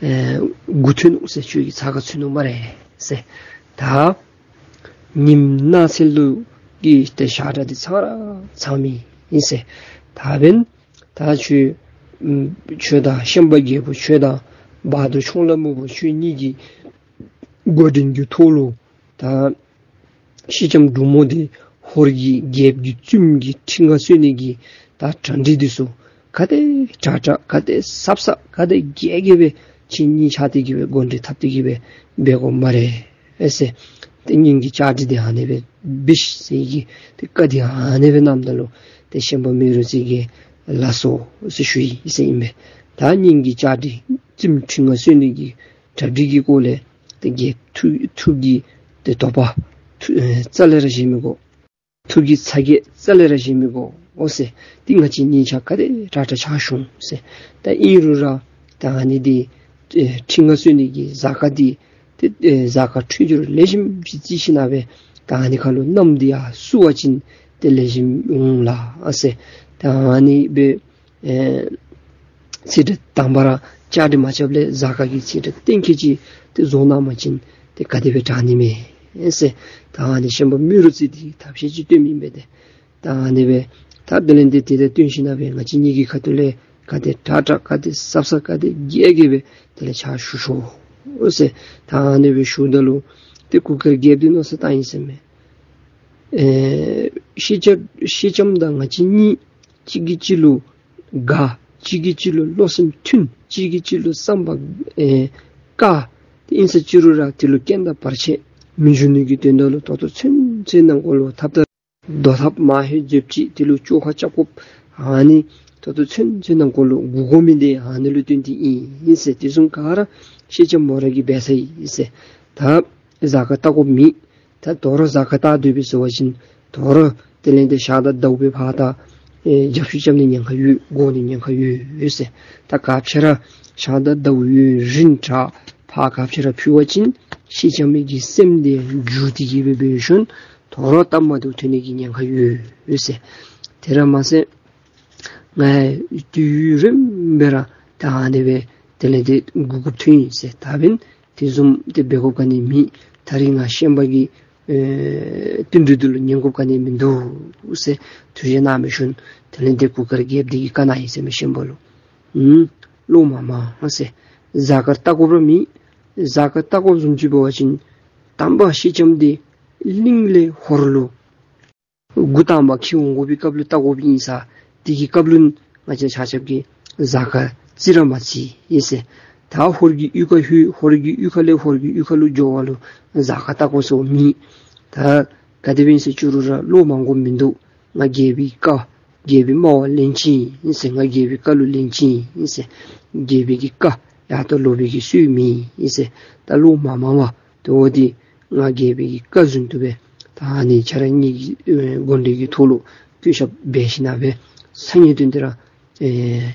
ཨེ་མགུ་ཐོན་ནུག་ཟེར། ཁྱོད་ཀྱི་ཚ་ཁ་ཚུད་ནུག་སྨ་རེ་ཟེར། ད་ཉིནམ་གནངས་ཚེ་ལུ་གི་ཏེ་ཞག་གྲངས་འདི་ཚང་ར་ཚང་མི་ཨིན་ཟེར། ད་འབདན་ད་ཁྱོད་ཨམ་ཁྱོད་དང་ཤན་པ་རྒྱལཔོ་ཁྱོད་དང་བ་དུར་ཁྱུང་ལྷ་སྨུག་པོ་ཁྱོད་གཉིས་ཀྱི་འགོ་འདྲེན་གྱི་ཐོག་ལུ་ད་སེང་ལྕམ་འབྲུག་མོ་འདི་ཧོར་གྱི་རྒྱལཔོ་གི་བཙུནམོ་གི་ཁྲི་མངའ་གསོལ་ནི་གི་ད་གྲ་སྒྲིག་འདི་ཚུ་ག་དེ་དྲག་དྲག་ག་དེ་ཟབ་ཟབ་ག་དེ་རྒྱས་རྒྱས་སྦེ་ཁྱེད་གཉིས་ཆ་ཏེ་གི་སྦེ་འགོ་འདྲེན་འཐབ་སྟེ་གི་སྦེ་འབད་དགོ་སྨ་རེ་ཟེར། ཏེ་ཉིན་གྱི་བཅའ་སྒྲིག་འདི་ཨ་ནི་སྦེ་འབད་ཤིག་ཟེར་གྱི་ཏེ་བཀའ་འདི་ཨ་ནི་སྦེ་གནངམ་ད་ལུ་ཏེ་ཤན་པ་རྨེ་རུ་རྩེ་གིས་ལགས་སོ་ཟེར་ཞུ་ཡི་ཟེར་ཨིན་པས། ད་ཉིན་གྱི་བཅའ་སྒྲིག་བཙུནམོ་ཁྲི་མངའ་གསོལ་ནི་གི་གྲ་སྒྲིག་གི་སྐོར་ལས་ཏེ་རྒྱལཔོ་ཐུགས་ཐུགས་ཀྱི་ཏེ་དོགས་པ་ཐུགས་ཨེ་རྩ་ལས་ར་བཞེས་མི་དགོ། ཐུགས་ཀྱི་ཚ་གྱང་རྩ་ལས་ར་བཞེས་མི་དགོ་འོ་ཟེར། ཏེ་ང་བཅས་གཉིས་ཆ་ག་དེ་དྲག་དྲག་ཕྱག་ཞུ་ཟེར། ད་ཨིན་རུང་ར་ད་ཨ་ནི་འདི་ཨེ་ཁྲི་མངའ་གསོལ་ནི་གི་གཟའ་སྐར་འདི་ཏེ་ཨེ་གཟའ་སྐར་འཕྲོད་སྦྱོར་ལེགས་ཤོམ་ཅིག་བརྩི་ཞིནམ་སྦེ་ད་ཨ་ནི་ཁར་ལུ་གནམ་འདི་ཡར་བསུ་བ་ཅིན་ཏེ་ལེགས་ཤོམ་འོང་ལགས་ཟེར། ད་ཨ་ནི་སྦེ་ཨེ་ཚེས་གྲངས་དང་པ་ར་བཅའ་སྒྲིག་མ་རྐྱབ་ལས་གཟའ་སྐར་གྱི་ཚེས་གྲངས་གཏན་འཁེལ་ཅིག་ཏེ་བཟོ་གནང་པ་ཅིན་ཏེ་ག་དེ་སྦེ་དྲག་ནི་མས་ཟེར། ད་ཨ་ནི་ཤན་པ་རྨེ་རུ་རྩེ་འདི་ཐབས་ཤེས་ཅིག་སྟོནམ་ཨིན་པས་ཏེ། ད་ཨ་ནི་སྦེ་ད་དེ་ལས་ཏེ་དེ་དང་བསྟུན་ཞིནམ་སྦེ་ང་བཅས་གཉིས་ཀྱི་ཁ་ཐུག་ལས་ག་དེ་དྲག་དྲག་ག་དེ་ཟབ་ཟབ་ག་དེ་རྒྱས་རྒྱས་སྦེ་དེ་ལས་ཕྱག་ཞུ་ཤོག་ཟེར། ད་ཨ་ནི་སྦེ་ཞུཝ་ད་ལུ་ཏེ་གུར་དཀར་རྒྱལཔོ་འདི་མནོ་བསམ་བཏང་ཡི་ཟེར་མས། ཨེ་སེང་ལྕམ་སེང་ལྕམ་དང་ང་བཅས་གཉིས་གཅིག་གིས་གཅིག་ལུ་དགའ། གཅིག་གིས་གཅིག་ལུ་བློ་སེམས་མཐུན། གཅིག་གིས་གཅིག་ལུ་བསམ་པ་ཨེ་དཀར། དེ་ཨིན་ས་ཅི་རུང་ར་དེ་ལུ་རྐྱེན་དང་བར་ཆད་མི་འབྱུང་ནི་གི་དོན་དག་ལུ་ད་ལྟོ་ཚུན་ཚོད་ནང་འཁོད་ལུ་ཐབས་དང་རྡོ་ཐབ་མ་ཧེ་མཛོད་ཅིག་དེ་ལུ་བཅོ་ཁ་རྐྱབ་དགོཔ་ཨ་ནི་ད་ལྟོ་ཚུན་ཚོད་ནང་འཁོད་ལུ་སྒུག་དགོ་མི་འདི་ཨ་ནི་ལུ་བརྟེན་ཏེ་ཨིན་ཟེར། དེ་བཟུམ་ག་ར་སེང་ལྕམ་མོ་ར་གིས་འབད་ཚར་ཡི་ཟེར། ད་གཟའ་སྐར་བལྟ་དགོཔ་མེད། ད་དོ་རུང་གཟའ་སྐར་བལྟ་སྡོད་པའི་ཟེར་བ་ཅིན་དོ་རུང་དེ་ལས་ཏེ་ཞག་དང་ཟླཝ་སྦེ་ཕར་ད་ཨེ་རྒྱབ་བཤུད་རྐྱབ་ནི་ཉེན་ཁ་ཡོད། འགོར་ནི་ཉེན་ཁ་ཡོད་ཟེར། ད་ག་ཅི་ར་ཞག་དང་ཟླཝ་ཡུན་རིང་དྲགས་ཕར་ག་ཅི་ར་ཕུལ་བ་ཅིན་སེང་ལྕམ་མོ་གི་སེམས་འདི་འགྱུར་ཏེ་གི་སྦེ་འབད་ཞིནམ་དོ་རུང་སྟབས་མ་བདེཝ་ཐོན་ནི་གི་ཉེན་ཁ་ཡོད་ཟེར། དེ་ར་མ་ཚད་ང་དུས་ཡུན་རིངམོ་སྦེ་ར་ད་ཨ་ནི་སྦེ་དེ་ལས་ཏེ་སྒུག་དགོཔ་ཐོན་ཡི་ཟེར། ད་འབདན་དེ་བཟུམ་ཏེ་འབད་དགོཔ་ག་ནི་མེད། ད་རིས་ང་ཤན་པ་གི་ཨེ་བསྟུན་གྲོས་འདི་ལུ་ཉན་དགོཔ་ག་ནི་མིན་འདུག་ཟེར་ཐུགས་བཞེད་གནང་སྦེ་ཞིནམ་དེ་ལས་ཏེ་གུར་དཀར་རྒྱལཔོ་འདི་གིས་བཀའ་གནང་ཡི་ཟེར་མས་ཤན་པ་ལུ། ཨུམ་བློ་མ་མང་ཟེར། གཟའ་སྐར་བལྟ་དགོཔ་ར་མེད། གཟའ་སྐར་བལྟ་དགོཔ་བཟུམ་ཅིག་འབད་བ་ཅིན་དང་པ་སེང་ལྕམ་འདི་གླིང་ལས་ཧོར་ལུ་འགོ་དང་པ་འཁྱིད་འོང་དགོ་པའི་སྐབས་ལུ་བལྟ་དགོཔ་ཨིན་ས། དེ་གི་སྐབས་ལུ་ང་བཅས་ཆ་ཁྱབ་ཀྱིས་གཟའ་སྐར་བརྩི་ར་མ་བརྩི་ཡི་ཟེར། ད་ཧོར་གྱི་གཡུས་ཁར་ལྷོད། ཧོར་གྱི་གཡུས་ཁ་ལས་ཧོར་གྱི་གཡུས་ཁ་ལུ་འགྱོ་བ་ལུ་གཟའ་སྐར་བལྟ་དགོ་ཟེར་མེད། ད་ག་དེ་སྦེ་ཨིན་ཟེར་ཅི་རུང་ར་བློ་མང་དགོཔ་མིན་འདུག། ང་རྒྱལ་པོའི་བཀའ་རྒྱལ་པོའི་སྨྲ་བ་ལན་གཅིག་ཨིན་ཟེར། ང་རྒྱལ་པོའི་བཀའ་ལུ་ལན་གཅིག་ཨིན་ཟེར། རྒྱལ་པོའི་གི་བཀའ་ཡར་ལྟ་ལོག་པའི་གི་སྲོལ་མེད་ཨིན་ཟེར། ད་བློ་མ་མང་བར་དེ་འོ་དེ་ང་རྒྱལ་པོའི་གི་བཀའ་བཟུམ་ཅིག་སྦེ་ད་ཨ་ནི་ཁྱེད་ར་གཉིས་ཀྱི་ཨེ་འགོ་འདྲེན་གྱི་ཐོག་ལུ་བཀོད་ཁྱབ་འབད་ཞིནམ་སྦེ་སང་ཉིན་བདུན་དེ་ར་ཨེ་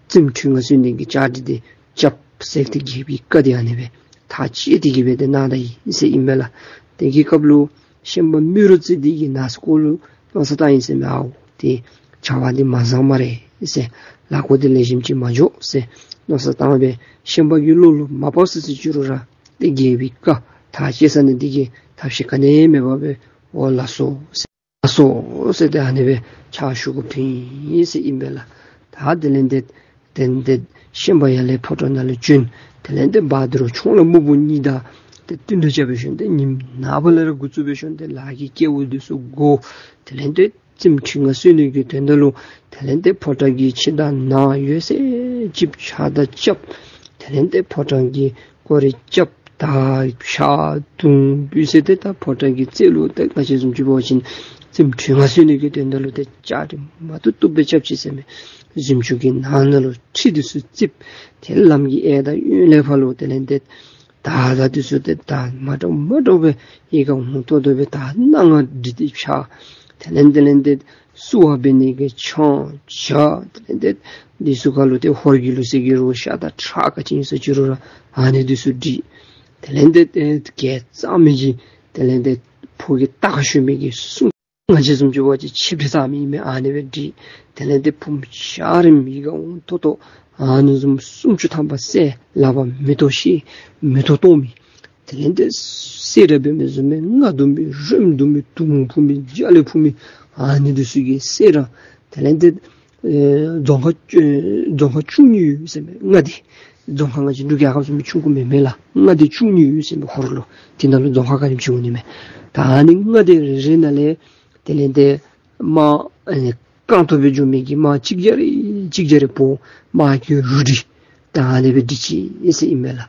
བཙུནམོ་ཁྲི་མངའ་གསོལ་ནི་གི་བཅའ་སྒྲིག་འདི་རྐྱབ་ཟེར་ཏེ་རྒྱལ་པོའི་བཀའ་འདི་ཨ་ནི་སྦེ་ཐག་བཅད་དེ་གི་སྦེ་ཏེ་གནང་ད་ཡི་ཟེར་ཨིན་པས་ལགས། དེ་གི་སྐབས་ལུ་ཤན་པ་རྨེ་རུ་རྩེ་འདི་གིས་ནང་སྐོར་ལུ་མནོ་བསམ་བཏང་ཡི་ཟེར་མས། ཨའོ་དེ་བྱ་བ་འདི་མ་བཟང་སྨ་རེ་ཟེར། ལཱ་འགོ་འདི་ལེགས་ཤོམ་ཅིག་མ་འགྱོ་ཟེར་མནོ་བསམ་བཏང་སྦེ་ཤན་པ་གི་བློ་ལུ་མ་བབས་ཟེར་ཟེར་ཅི་རུང་ར་ཏེ་རྒྱལ་པོའི་བཀའ་ཐག་བཅད་ས་ནི་འདི་གིས་ཐབས་ཤེས་ག་ནི་མེད་པར་སྦེ་འོ་ལགས་སོ་ཟེར། ལགས་སོ་ཟེར་ཏེ་ཨ་ནི་སྦེ་ཕྱག་ཞུ་དགོཔ་ཐོན་ཡི་ཟེར་ཨིན་པས་ལགས། ད་དེ་ལས་ཏེ་དེ་ལས་ཏེ་ཤན་པ་ཡར་ལས་ཕོ་བྲང་ནང་ལུ་བྱོན། དེ་ལས་ཏེ་བ་དུར་ཁྱུང་ལྷ་སྨུག་པོ་གཉིས་དང་ཏེ་བསྟུན་གྲོས་རྐྱབ་སྦེ་ཞིནམ་ཏེ་ཉིནམ་ནངས་པ་ལས་ར་འགོ་བཙུགས་སྦེ་ཞིནམ་ཏེ་ལཱ་གི་སྐལ་བ་འདི་ཚུ་བགོ། དེ་ལས་ཏེ་བཙུནམོ་ཁྲི་མངའ་གསོལ་ནི་གི་དོན་དག་ལུ་དེ་ལས་ཏེ་ཕོ་བྲང་གི་ཕྱི་དང་ནང་ཡོད་ཚད་ཅིག་ཕྱག་དང་རྐྱབ། དེ་ལས་ཏེ་ཕོ་བྲང་གི་སྐོར་ར་རྐྱབ། ད་ཕྱག་དུང་འབུད་ཟེར་ཏེ་ད་ཕོ་བྲང་གི་རྩེ་ལུ་ཏེ་ང་བཅས་བཟུམ་ཅིག་འབད་བ་ཅིན་བཙུནམོ་ཁྲི་མངའ་གསོལ་ནི་གི་དོན་དག་ལུ་ཏེ་བཅའ་སྒྲིག་མ་བཏུབ་བཏུབ་སྦེ་རྐྱབ་ཅི་ཟེར་མས། གཟིམ་ཅུང་གི་ནང་ན་ལུ་ཁྲི་འདི་ཚུ་བརྩིགས། ཏེ་ལམ་གྱི་གཡས་དང་གཡོན་ལས་ཕར་ལུ་དེ་ལས་ཏེ་ ད་ད་འདི་ཚུ་ཏེ་ད་མ་འདྲཝ་མ་འདྲཝ་སྦེ་ཡི་ག་འོང་ཏོག་ཏོ་སྦེ་ད་སྣ་ལྔ་སྒྲིག་སྟེ་འཕྱར། དེ་ལས་དེ་ལས་ཏེ་བསུ་བ་འབད་ནི་གི་ཆང་བཞག། དེ་ལས་ཏེ་འདི་ཚུ་ཁར་ལུ་ཏེ་ཧོར་གྱི་ལུགས་སྲོལ་གྱི་རོ་ཤ་དང་ཁྲག་ག་ཅི་ཨིན་ཟེར་ཅི་རུང་ར་ཨ་ནི་འདི་ཚུ་སྒྲིག། དེ་ལས་ཏེ་ཨེ་གྱལ་གཙང་མའི་གི་དེ་ལས་ཏེ་ཕོ་གི་རྟ་ཁར་ཞོན་མི་གི་སྲུང་ང་བཅས་བཟུམ་ཅིག་འབད་བ་ཅིན་ཆིབས་ཁྲི་བཟའ་མི་ཨིན་མས། ཨ་ནི་སྦེ་སྒྲིག། དེ་ལས་ཏེ་བུམོ་འཇའ་རིསམོ་ཡི་ག་འོང་ཏོག་ཏོ་ཨ་ནི་བཟུམ་སུམ་ཅུ་ཐམ་པ་བསད། ལག་པར་མེ་ཏོག་བཤེད། མེ་ཏོག་གཏོར་མི། དེ་ལས་ཏེ་སེར་སྦྲེང་འབད་མི་བཟུམ་མའི་རྔ་བརྡུང་མི་རོལམོ་བརྡུང་མི་དུང་ཕུ་མི་རྒྱ་གླིང་ཕུ་མི་ཨ་ནི་འདི་ཚུ་གིས་སེར་སྦྲེང་། དེ་ལས་ཏེ་ཨེ་རྫོང་ཁག་ཨེ་རྫོང་ཁག་བཅུ་གཉིས་ཡོད་ཟེར་མས་མངའ་སྡེ། རྫོང་ཁག་ང་བཅས་འབྲུག་རྒྱལ་ཁབ་བཟུམ་མའི་ཆུང་ཀུ་མེན་མས་ལགས། མངའ་སྡེ་བཅུ་གཉིས་ཡོད་ཟེར་མས། ཧོར་ལུ་དེ་ནང་ལུ་རྫོང་ཁག་ག་ནི་བྱུང་ནི་མས། ད་ཨ་ནི་མངའ་སྡེ་རེ་རེ་ནང་ལས་དེ་ལས་ཏེ་དམག་ཨེ་རྐང་སྟོང་སྦེ་འགྱོ་མི་གི་དམག་གཅིག་བརྒྱ་རེ་གཅིག་བརྒྱ་རེ་འབོ། དམག་གི་རུ་སྒྲིག། ད་ཨ་ནི་སྦེ་སྒྲིག་ཅི་ཟེར་ཨིན་མས་ལགས།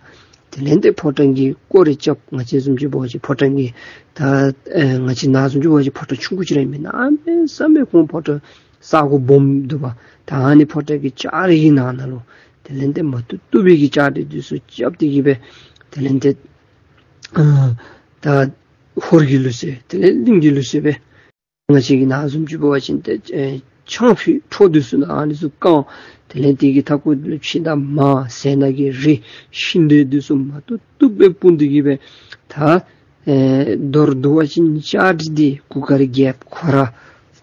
དེ་ལས་ཏེ་ཕོ་བྲང་གི་སྐོར་རེ་རྐྱབ། ང་བཅས་བཟུམ་ཅིག་འབད་བ་ཅིན་ཕོ་བྲང་གི་ད་ཨེ་ང་བཅས་ནཱ་བཟུམ་ཅིག་འབད་བ་ཅིན་ཕོ་བྲང་ཆུང་ཀུ་ཅིག་ར་ཨིན་མས། གནམ་མེད་ས་མེད་ཁོང་ཕོ་བྲང་ས་གོ་སྦོམ་འདུག་པ། ད་ཨ་ནི་ཕོ་བྲང་གི་ལྕགས་རི་གི་ནང་ན་ལུ་དེ་ལས་ཏེ་མ་བཏུབ་བཏུབ་པའི་གི་ལྕགས་རི་འདི་ཚུ་རྐྱབ་སྟེ་གི་སྦེ་དེ་ལས་ཏེ་ཨ་ད་ཧོར་གྱི་ལུགས་སྲོལ་དེ་ལས་གླིང་གི་ལུགས་སྲོལ་སྦེ་ང་བཅས་ཀྱི་ནཱ་བཟུམ་ཅིག་འབད་བ་ཅིན་ཏེ་ཨེ་ཆང་ཕུད་འཕྲོ་འདི་ཚུ་ནང་ཨ་ནི་ཚུ་བཀང་། དེ་ལས་དེ་གི་མཐའ་སྐོར་ལུ་ཕྱེ་དང་མར་ཟས་སྣ་གི་རིགས་ཤིང་འབྲས་འདི་ཚུ་མ་བཏུབ་བཏུབ་སྦེ་སྤུངས་ཏེ་གི་སྦེ་ད་ཨེ་མདོར་བསྡུ་བ་ཅིན་ལྕགས་རི་འདི་གུར་དཀར་རྒྱལཔོ་ཁོ་ར་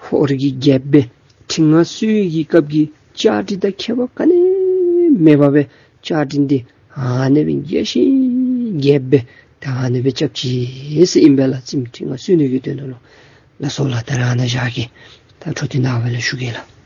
ཧོར་གྱི་རྒྱལཔོ་སྦེ་ཁྲི་མངའ་གསོལ་བའི་གི་སྐབས་ཀྱི་ལྕགས་རི་དང་ཁྱད་པར་ག་ནི་མེད་པ་སྦེ་ལྕགས་རི་འདི་ཨ་ནི་སྦེ་རྒྱས་ཤིང་རྒྱས་སྦེ་ད་ཨ་ནི་སྦེ་རྐྱབ་ཅི་ཟེར་ཨིན་པས་ལགས། བཙུནམོ་ཁྲི་མངའ་གསོལ་ནི་གི་དོན་དག་ལུ། ལགས་སོ་ལགས། ད་རེས་ཨ་ནཱ་བཞག་གེ། ད་འཕྲོ་འདི་ནངས་པ་ལུ་ཞུ་གེ་ལགས།